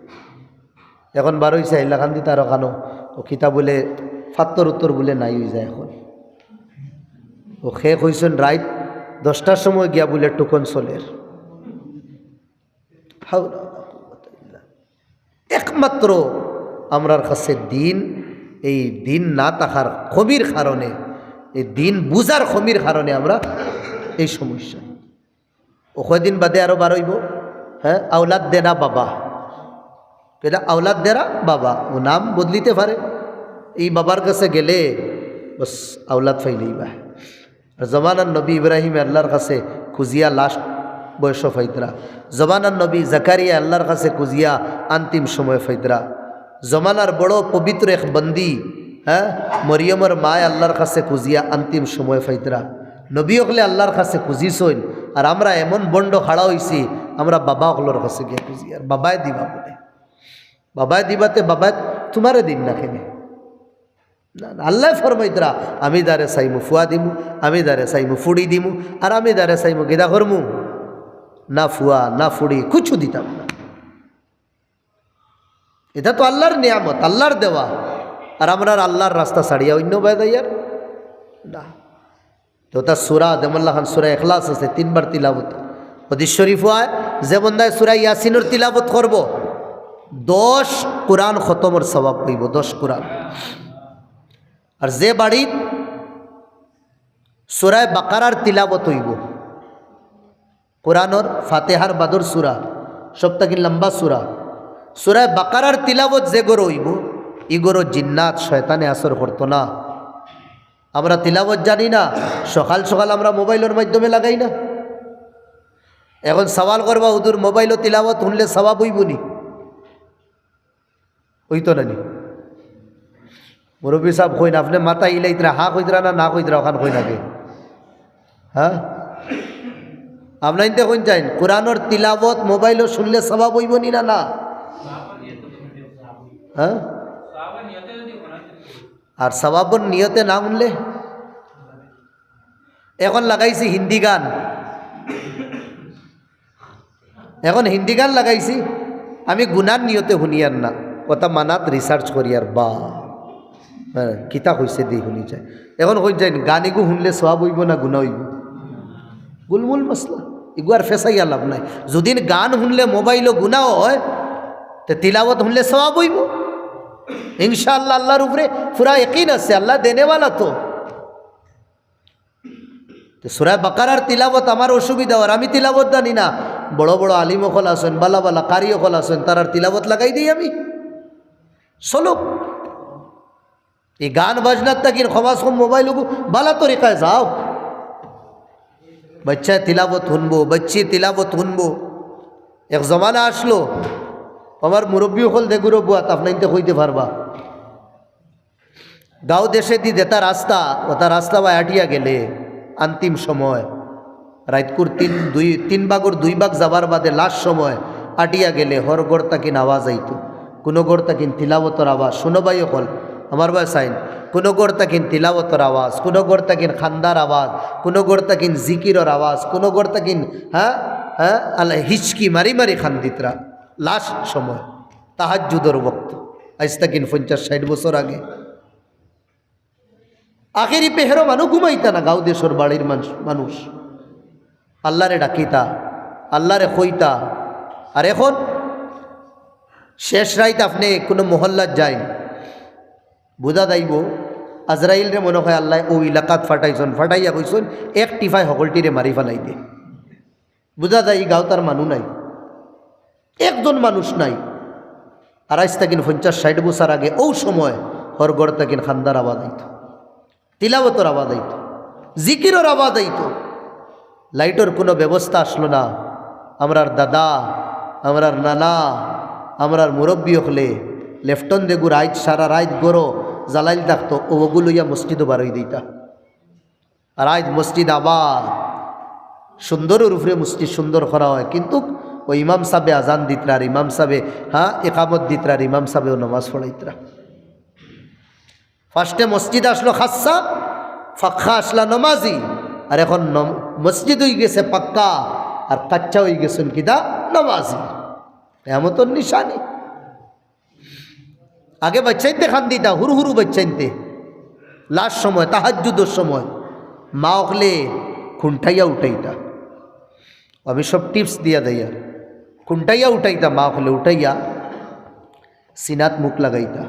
এখন বারইছে হাইলাকান্দিত আরো কানো, অউ কিতা বুলে, ফাত্তর উত্তর বুলে নাই অই যায় এখন। অউ কে কইছইন রাইত দশটার সময় গিয়া বুলে টোকন চলের। হাওলা ওয়ালা কুওয়াতা ইল্লা। একমাত্র আমরার কাছে দিন, এই দিন না থাকার কমির কারণে, এই দিন বুঝার কমির কারণে আমরা এই সমস্যা। অউ কয়দিন বাদে আরো বারইবো, হ্যাঁ, আওলাদ দেনা বাবা। কিলা আওলাদ দেনা বাবা, অউ নাম বদলিতে পারে। এই বাবার কাছে গেলে বাস আওলাদ পাইলেই বা। আর জমানার নবী ইব্রাহিমে আল্লার কাছে খুজিয়া last বয়সো পাইতরা। জমানার নবী জাকারিয়ায় আল্লার কাছে খুজিয়া আন্তিম সময় পাইতরা। জমানার বড় পবিত্র এক বন্দি, হ্যাঁ, মরিয়মর মায় আল্লার কাছে খুজিয়া আন্তিম সময় পাইতরা। নবী অকলে আল্লার কাছে খুজিছইন, আর আমরা এমন ভন্ড খাড়া অইছি, আমরা বাবা অকলর কাছে গিয়া খুজিয়ার, বাবায় দিবা বুলে। বাবায় দিবা তে বাবায় তুমারে দিন না কেনে? না, না, আল্লায় ফরমাইতরা, "আমি যারে চাইমু ফুয়া দিমু, আমি যারে চাইমু ফুড়ি দিমু, আর আমি যারে চাইমু কিতা করমু? না ফুয়া, না ফুড়ি, কুছু দিতাম না।" ইটা তো আল্লার নিয়ামত, আল্লার দেওয়া। আর আমরার আল্লার রাস্তা ছাড়িয়া অইন্য বায় যাইয়ার না। তে অতা সূরা, যেমন লাখান সূরা ইখলাস আছে, তিনবার তিলাওয়াত। হাদিস শরীফো আয়, যে বন্দায় সূরা ইয়াসিনর তিলাওয়াত করবো, দশ কোরআন খতমর সওয়াব পাইবো, দশ কোরআন। আর যে বাড়িত সূরায়ে বাকারার তিলাওয়াত অইবো, কোরআনর ফাতিহার বাদর সূরা, সব থাকি লম্বা সূরা, সূরায়ে বাকারার তিলাওয়াত যে ঘরো অইবো, ই ঘরো জিন্নাত শয়তানে আসর করতো না। আমরা তিলাওয়াত জানি না, সকাল সকাল আমরা মোবাইলর মাধ্যমে লাগাই না। এখন সওয়াল করবা, "হুজুর, মোবাইলো তিলাওয়াত হুনলে সওয়াব অইবো নি?" অইতো না নি? মুরব্বি সাব কইন, আপনে মাথা ইলাইতরা, হা কইতরা না, না কইতরা, অখান কইন আগে। হ্যাঁ? আপনাইন্তে কইন চাইন, কোরআনর তিলাওয়াত মোবাইলো হুনলে সওয়াব অইবো নি না, না? হ্যাঁ? আর সওয়াবর নিয়তে না হুনলে? এখন লাগাইছি হিন্দি গান, এখন হিন্দি গান লাগাইছি, আমি গুনার নিয়তে হুনিয়ার না, অতা মানাত research করিয়ার বা। হ্যাঁ, কিতা কইছে দি হুনি চাই। এখন কই যাইন, গান ইগু হুনলে সওয়াব অইবো না গুনা অইবো? গুলমুল মাসলা। ইগু আর ফেসাইয়া লাভ নাই। যুদিন গান হুনলে মোবাইলো গুনা অয়, তে তিলাওয়াত হুনলে সওয়াব অইবো ইনশাআল্লাহ। আল্লাহর উপরে পুরা ইয়াকিন আছে, আল্লাহ দেনেওয়ালা তো। তে সূরা বাকারার তিলাওয়াত আমার অসুবিধা অর, আমি তিলাওয়াত জানি না। বড় বড় আলিম অকল আছইন, বালা বালা কারি অকল আছইন, তারার তিলাওয়াত লাগাই দেই আমি। চলুক। এই গান বাজনার থাকি কমাস কম মোবাইল অগু বালা তরিকায় যাও। বাচ্চায় তিলাওয়াত হুনবো, বাচ্চি তিলাওয়াত হুনবো। এক জমানা আছলো, আমার মুরব্বি অকল দেগুরো বুয়াত, আপনাইন্তে কইতে পারবা। গাঁও দেশেদি যেতা রাস্তা, অতা রাস্তা বায় আটিয়া গেলে আন্তিম সময়, রাইতকুর তিন, দুই, তিন ভাগর দুই ভাগ যাবার বাদে লাস্ট সময় আটিয়া গেলে হর ঘর থাকি আওয়াজ আইতো। কুনু ঘর থাকি তিলাওয়াতর আওয়াজ, হুনো ভাই অকল, আমার বায় চাইন, কুনু ঘর থাকি তিলাওয়াতর আওয়াজ, কুনু ঘর থাকি কান্দার আওয়াজ, কুনু ঘর থাকি জিকিরর আওয়াজ, কুনু ঘর থাকি, হ্যাঁ, হ্যাঁ, আল্লাহ হিচকি মারি মারি কান্দিত্রা লাস্ট সময়। তাহাজ্জুদর ওয়াক্ত, আইজ থাকি পঞ্চাশ ষাইট বছর আগে। আখেরি পেহরো মানুষ ঘুমাইতা না, গাঁও দেশর বাড়ির মানুষ, মানুষ আল্লাহরে ডাকিতা, আল্লাহরে কইতা। আর এখন শেষ রাইত আপনে কুনু মহল্লাত যাইন, বুঝা যাইবো আজরাইলরে মনে অয় আল্লায় অউ এলাকাত ফাটাইছইন, ফাটাইয়া কইছইন, এক টিফায় হকলটিরে মারি ফালাই দে। বুঝা যায় ই গাঁওত আর মানুষ নাই, একজন মানুষ নাই। আর আইজ থাকি পঞ্চাশ ষাইট বছর আগে অউ সময় হর ঘর থাকি কান্দার আওয়াজ আইতো, তিলাওয়াতর আওয়াজ আইতো, জিকিরর আওয়াজ আইতো। লাইটর কুনু ব্যবস্থা আছলো না। আমরার দাদা, আমরার নানা, আমরার মুরব্বি অকলে লেফটন দেগু রাইত, সারা রাইত ঘরো জ্বালাইল থাকতো, অগু লইয়া মসজিদো বারই দিতা। আর আইজ মসজিদ আবার সুন্দরর উপরে মসজিদ সুন্দর করা অয়, কিন্তুক অউ ইমাম সাবে আজান দিতরা, আর ইমাম সাবে, হ্যাঁ, একামত দিতরা, আর ইমাম সাবেও নামাজ পড়াইতরা। ফার্স্টে মসজিদ আছলো কাচ্চা, পাক্কা আছলা নামাজি, আর এখন নম-, মসজিদ অইগেছে পাক্কা, আর কাচ্চা অইগেছইন কিতা? নামাজি। কিয়ামতর নিশানি। আগে বাচ্চাইন্তে কান্দিতা, হুরু হুরু বাচ্চাইন্তে, লাস্ট সময়, তাহাজ্জুদর সময়, মা অকলে খুন্টাইয়া উঠাইতা। আমি সব টিপস দিয়া দেইয়ার। খুন্টাইয়া উঠাইতা, মা অকলে উঠাইয়া সিনাত মুখ লাগাইতা।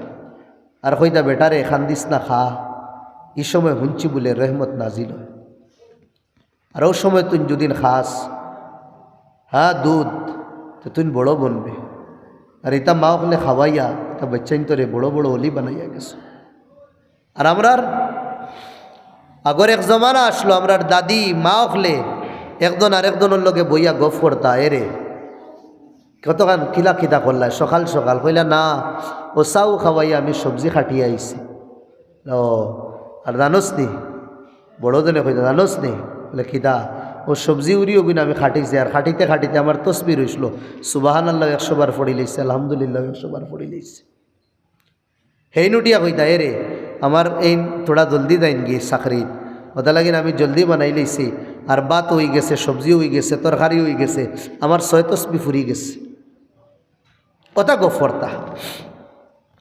আর কইতা, "বেটারে, কান্দিস না, খা।" ই সময় হুনছি বুলে রহমত নাজিল অয়। আর অউ সময় তুইন যুদিন খাস, হ্যাঁ, দুধ, তে তুইন বড় বনবে। আর ইতা মা অকলে খাওয়াইয়া, ইতা বাচ্চাইন্তরে বড় বড় অলি বানাইয়া গেছে। আর আমরার আগর এক জমানা আছলো, আমরার দাদি, মা অকলে একজন আরেকজনর লগে বইয়া গফ করতা, "এরে, কতখান কিলা কিতা করলা সকাল সকাল?" কইলা, "না, অউ চাউ খাওয়াইয়া আমি সবজি কাটিয়া আইছি।" ও, আর জানোস নি? বড়জনে কইতা, "জানোস নি?" বুলে, "কিতা?" "অউ সবজি উরি অগুইন আমি কাটিছি, আর কাটিতে কাটিতে আমার তসবি রইছলো, সুবহানাল্লাহ একশো বার পড়িলাইছি, আলহামদুলিল্লাহ একশো বার পড়িলাইছি।" হেইন উঠিয়া কইতা, "এরে, আমার এইন থুড়া জলদি যাইনগি চাকরিত, অতার লাগিন আমি জলদি বানাইলাইছি, আর ভাত অইগেছে, সবজি অইগেছে, তরকারি অইগেছে, আমার ছয় তসবি ফুরিগেছে।" অতা গফ করতা।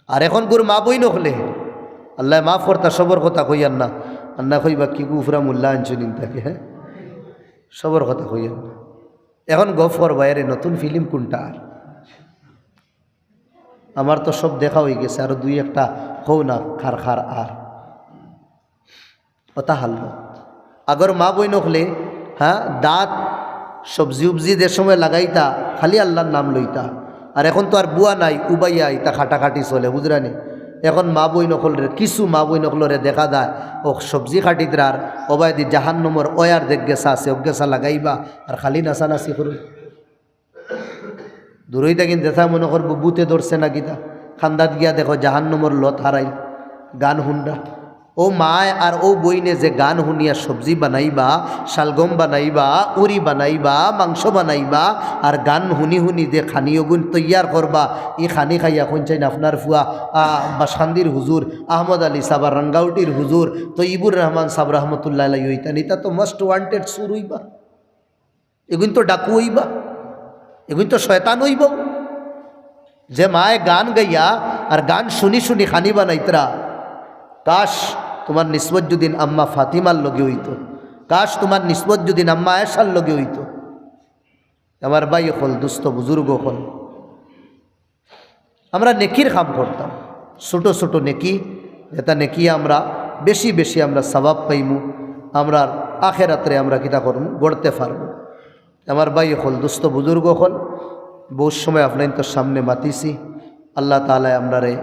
আর এখনকুর মা বইন অকলে, আল্লায় মাফ করতা, সবর কথা কইয়ার না, আর না কইবা কিগু ফুরা মোল্লা আনছো নিন তাকে, হ্যাঁ, সবর কথা কইয়ার না। এখন গফ করবা, এরে নতুন ফিল্ম কুনটা? আর আমার তো সব দেখা অইগেছে, আরো দুই একটা কও না, খার খার আর। অতা হাল্লত। আগর মা বইন অকলে, হ্যাঁ, দাঁত, সবজি উবজি যে সময় লাগাইতা, খালি আল্লার নাম লইতা। আর এখন তো আর বুয়া নাই, উবাইয়া ইতা কাটাকাটি চলে, বুঝরা নি? এখন মা বইন অকলরে, কিছু মা বইন অকলরে দেখা যায়, অউ সবজি কাটিতরার, অবায়দি জাহান্নমর অয়ার দেখগেছা আছে, অগেছা লাগাইবা, আর খালি নাচানাচি করইন। দূরই থাকি দেখা যায় মনে করবো ভূতে ধরছে না কিতা। কান্দাত গিয়া দেখো জাহান্নমর লত হারাইল, গান হুনরা। অউ মায় আর অউ বইনে যে গান হুনিয়া সবজি বানাইবা, শালগম বানাইবা, উরি বানাইবা, মাংস বানাইবা, আর গান হুনি হুনি যে খানি অগুইন তৈয়ার করবা, ই খানি খাইয়া কইনচাইন আপনার ফুয়া, আ, বাসকান্দির হুজুর, আহমদ আলী সাব আর রাঙ্গাউটির হুজুর, তৈয়বুর রহমান সাব রহমতুল্লাহ আলাইহি অইতা নি, ইতা তো most wanted চুর অইবা। এগুইন তো ডাকু অইবা, এগুইন তো শয়তান অইবা। যে মায় গান গাইয়া আর গান হুনি হুনি খানি বানাইতরা, কাশ তুমার নিসবত যুদি আম্মা ফাতিমার লগে অইতো, কাশ তুমার নিসবত যুদি আম্মা আয়েশার লগে অইতো। আমার ভাই অকল, দোস্ত, বুজুর্গ অকল, আমরা নেকির কাম করতাম, ছোট ছোট নেকি, যেটা নেকি আমরা বেশি বেশি আমরা সওয়াব পাইমু, আমরার আখেরাতরে আমরা কিতা করমু, গড়তে পারমু। আমার ভাই অকল, দোস্ত, বুজুর্গ অকল, বউত সময় আপনাইনতর সামনে মাতিছি। আল্লাহ তাআলায় আমরারে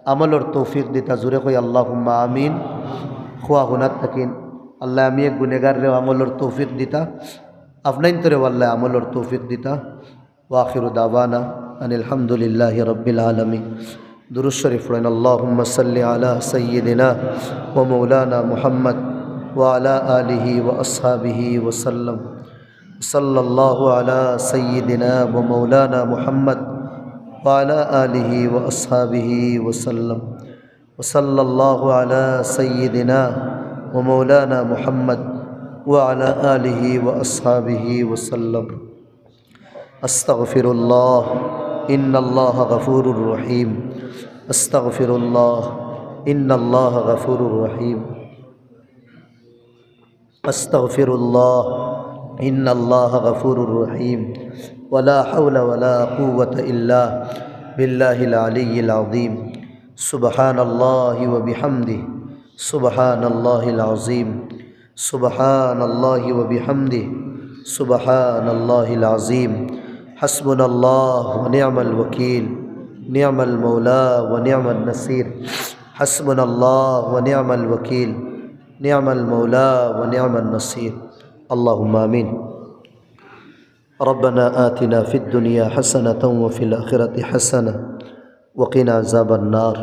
আমলর তৌফিক দিতা, জোরে কই আল্লাহুম্মা আমিন। খুয়া হুনাত থাকিন, আল্লায় আমি এক গুনেগাররেও আমলর তৌফিক দিতা, আপনাইনতরেও আল্লায় আমলর তৌফিক দিতা। ওয়া আখিরু দাওয়ানা আনিল হামদুলিল্লাহি রাব্বিল আলামিন। দুরূদ শরীফ পড়েন, আল্লাহুম্মা সাল্লি আলা সাইয়্যিদিনা ওয়া মাওলানা মুহাম্মদ ওয়া আলা আলিহি ওয়া আসহাবিহি ওয়া সাল্লাম। সাল্লাল্লাহু আলা সাইয়্যিদিনা ওয়া মাওলানা মুহাম্মদ ওয়া আলা আলিহি ওয়া আসহাবিহি ওয়া সাল্লাম। وصلى الله على سيدنا ومولانا محمد وعلى آله وأصحابه وسلم. أستغفر الله، إن الله غفور رحيم. أستغفر الله، إن الله غفور رحيم. أستغفر الله، إن الله غفور رحيم. ولا حول ولا قوة إلا بالله العلي العظيم. سبحان الله وبحمده، سبحان الله العظيم. سبحان الله وبحمده، سبحان الله العظيم. حسبنا الله ونعم الوكيل، نعم المولى ونعم النصير. حسبنا الله ونعم الوكيل، نعم المولى ونعم النصير. اللهم آمين. ربنا آتنا في الدنيا حسنة وفي الآخرة حسنة وقنا عذاب النار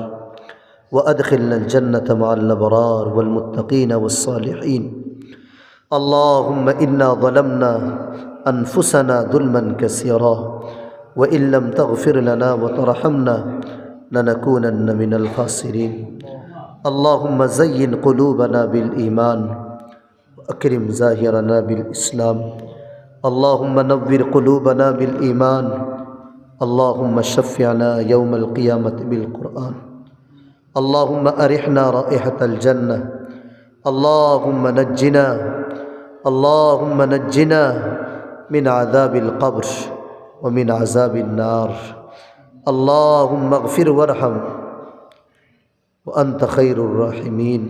وأدخلنا الجنة مع الأبرار والمتقين والصالحين. اللهم إنا ظلمنا أنفسنا ظلما كثيرا وإن لم تغفر لنا وترحمنا لنكونن من الخاسرين. اللهم زين قلوبنا بالإيمان وأكرم ظاهرنا بالإسلام. اللهم نور قلوبنا بالإيمان. اللهم شفعنا يوم القيامة بالقرآن. اللهم أرحنا رائحة الجنة. اللهم نجنا، اللهم نجنا من عذاب القبر ومن عذاب النار. اللهم اغفر وارحم وأنت خير الراحمين.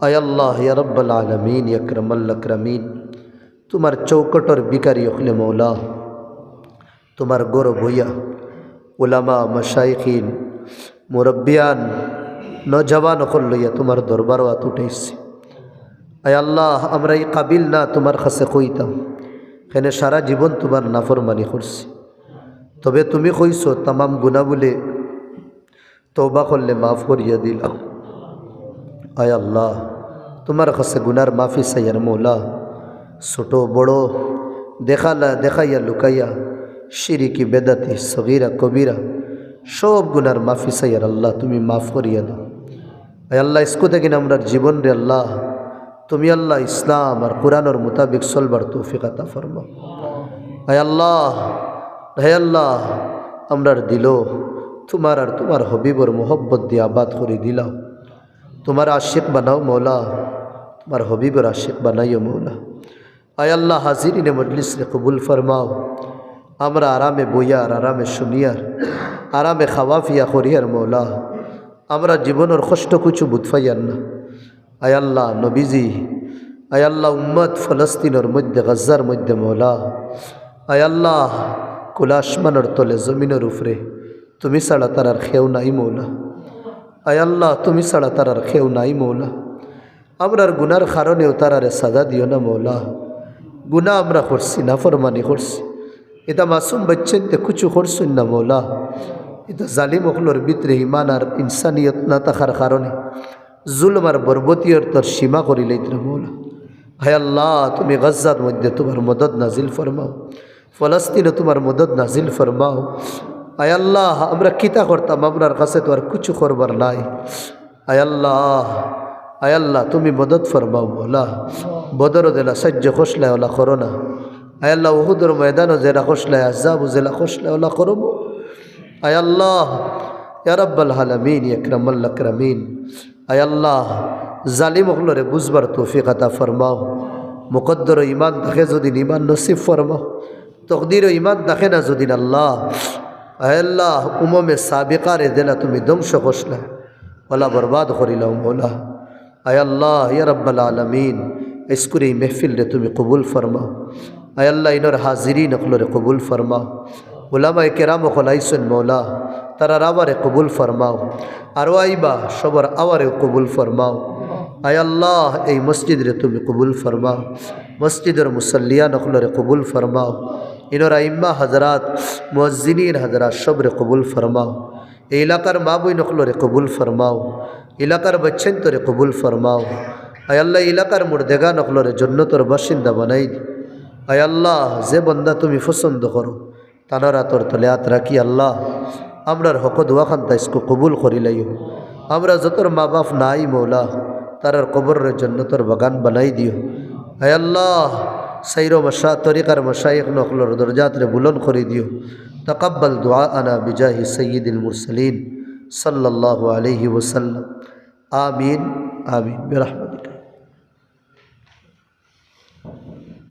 আয় আল্লাহ, ইয়া রাব্বাল আলামিন, ইয়া আকরামাল আকরামিন, তুমার চৌকটর ভিখারি অকলে মৌলা, তুমার ঘরো বইয়া উলামা, মাশাইখিন, মুরব্বিয়ান, নওজওয়ান অকল লইয়া তুমার দরবারো আত উঠাইছি। আয় আল্লাহ, আমরা ই কাবিল না তুমার কাছে কইতাম, কেনে সারা জীবন তুমার নাফরমানি করছি। তবে তুমি কইছো তামাম গুনা বুলে তওবা করলে মাফ করিয়া দিলাও। আয় আল্লাহ, তুমার কাছে গুনার মাফি চাইয়ার মৌলা, ছোট বড়, দেখালা দেখাইয়া লুকাইয়া, শিরিকি বেদাতি, সগীরা কবিরা, সব গুনার মাফি চাইয়ার আল্লাহ, তুমি মাফ করিয়া দাও। আয় আল্লাহ, ইস্কু থাকি আমরার জীবনরে আল্লাহ, তুমি আল্লাহ ইসলাম আর কোরআনর মোতাবেক চলবার তৌফিক আতা ফরমাও। আয় আল্লাহ, হে আল্লাহ, আমরার দিলো তুমার আর তুমার হবিবর মোহব্বত দিয়া আবাদ করি দিলাও। তুমার আশিক বানাও মৌলা, তুমার হবিবর আশিক বানাইও মৌলা। আয় আল্লাহ, হাজিরিনে মজলিসরে কবুল ফরমাও। আমরা আরামে বইয়ার, আরামে শুনিয়ার, আরামে খাওয়া ফিয়া করিয়ার মৌলা। আমরা জীবনর কষ্ট কুছু বুঝ পাইয়ার না। আয় আল্লাহ, নবীজি, আয় আল্লাহ, উম্মত ফলস্তিনর মধ্যে, গাজ্জার মধ্যে মৌলা, আয় আল্লাহ, কুলা আসমানর তলে, জমিনর উপরে, তুমি ছাড়া তারার কেউ নাই মৌলা। আয় আল্লাহ, তুমি ছাড়া তারার কেউ নাই মৌলা। আমরার গুনার কারণেও তারারে সাজা দিও না মৌলা। গুনা আমরা করছি, নাফরমানি করছি, ইতা মাসুম বাচ্চাইন্তে কুছু করছইন না মৌলা। ইতা জালিম অকলর ভিতরে ইমান আর ইনসানিয়ত না থাকার কারণে জুলুম আর বর্বরতার সীমা করিলাইতরা মৌলা। হায় আল্লাহ, তুমি গাজ্জার মধ্যে তুমার মদদ নাজিল ফরমাও, ফলস্তিনো তুমার মদদ নাজিল ফরমাও। আয় আল্লাহ, আমরা কিতা করতাম, আমরার কাছে তো আর কুছু করবার নাই। আয় আল্লাহ, আয় আল্লাহ, তুমি মদদ ফরমাও মৌলা। বদরো যেলা সাইয্য করছলায় অলা করো না। আয় আল্লাহ, উহুদর ময়দানো যেলা করছলায়, আহজাবো যেলা করছলায় অলা করো মৌ-, আয় আল্লাহ, ইয়া রাব্বাল আলামিন, ইয়া আকরামাল আকরামিন, আয় আল্লাহ, জালিম অকলরে বুঝবার তৌফিক আতা ফরমাও। মুকদ্দরো ইমান থাকে যদিন ইমান নসিব ফরমাও, তকদিরো ইমান থাকে না যদিন আল্লাহ, আয় আল্লাহ, উমমে সাবিকারে যেলা তুমি ধ্বংস করছলায়, অলা বরবাদ করিলাও মৌলা। আয় আল্লাহ, ইয়া রাব্বাল আলামিন, আইজকুর এই মেহফিলরে তুমি কবুল ফরমাও। আয় আল্লাহ, ইনর হাজিরিন অকলরে কবুল ফরমাও। উলামায়ে কেরাম অকল আইছইন মৌলা, তারার আওয়ারে কবুল ফরমাও। আরো আইবা, সবর আওয়ারেও কবুল ফরমাও। আয় আল্লাহ, এই মসজিদরে তুমি কবুল ফরমাও। মসজিদর মুসল্লিয়ান অকলরে কবুল ফরমাও। ইনর আইম্মা হজরাত, মুয়াজ্জিনিন হজরাত, সবরে কবুল ফরমাও। এই এলাকার মা বইন অকলরে কবুল ফরমাও। এলাকার বাচ্চাইন্তরে কবুল ফরমাও। আয় আল্লাহ, এলাকার মুর্দেগান অকলরে জন্নতর বাসিন্দা বানাই দিও। আয় আল্লাহ, যে বন্দা তুমি পছন্দ করো, তানর আতর তলে আত রাখি আল্লাহ, আমরার হক দোয়াখান তাইজকু কবুল করিলাইও। আমরা যতর মা বাপ নাই মৌলা, তারার কবররে জন্নতর বাগান বানাই দিও। আয় আল্লাহ, সাইরো মাশা-, তরিকার মাশায়েখ অকলর দরজাতরে বুলন্দ করি দিও। তাকাব্বাল দুআআনা বিজাহি সাইয়্যিদিল মুরসালিন সাল্লাল্লাহু আলাইহি ওয়াসাল্লাম। আমিন, আমিন, বিরহমাতিকা।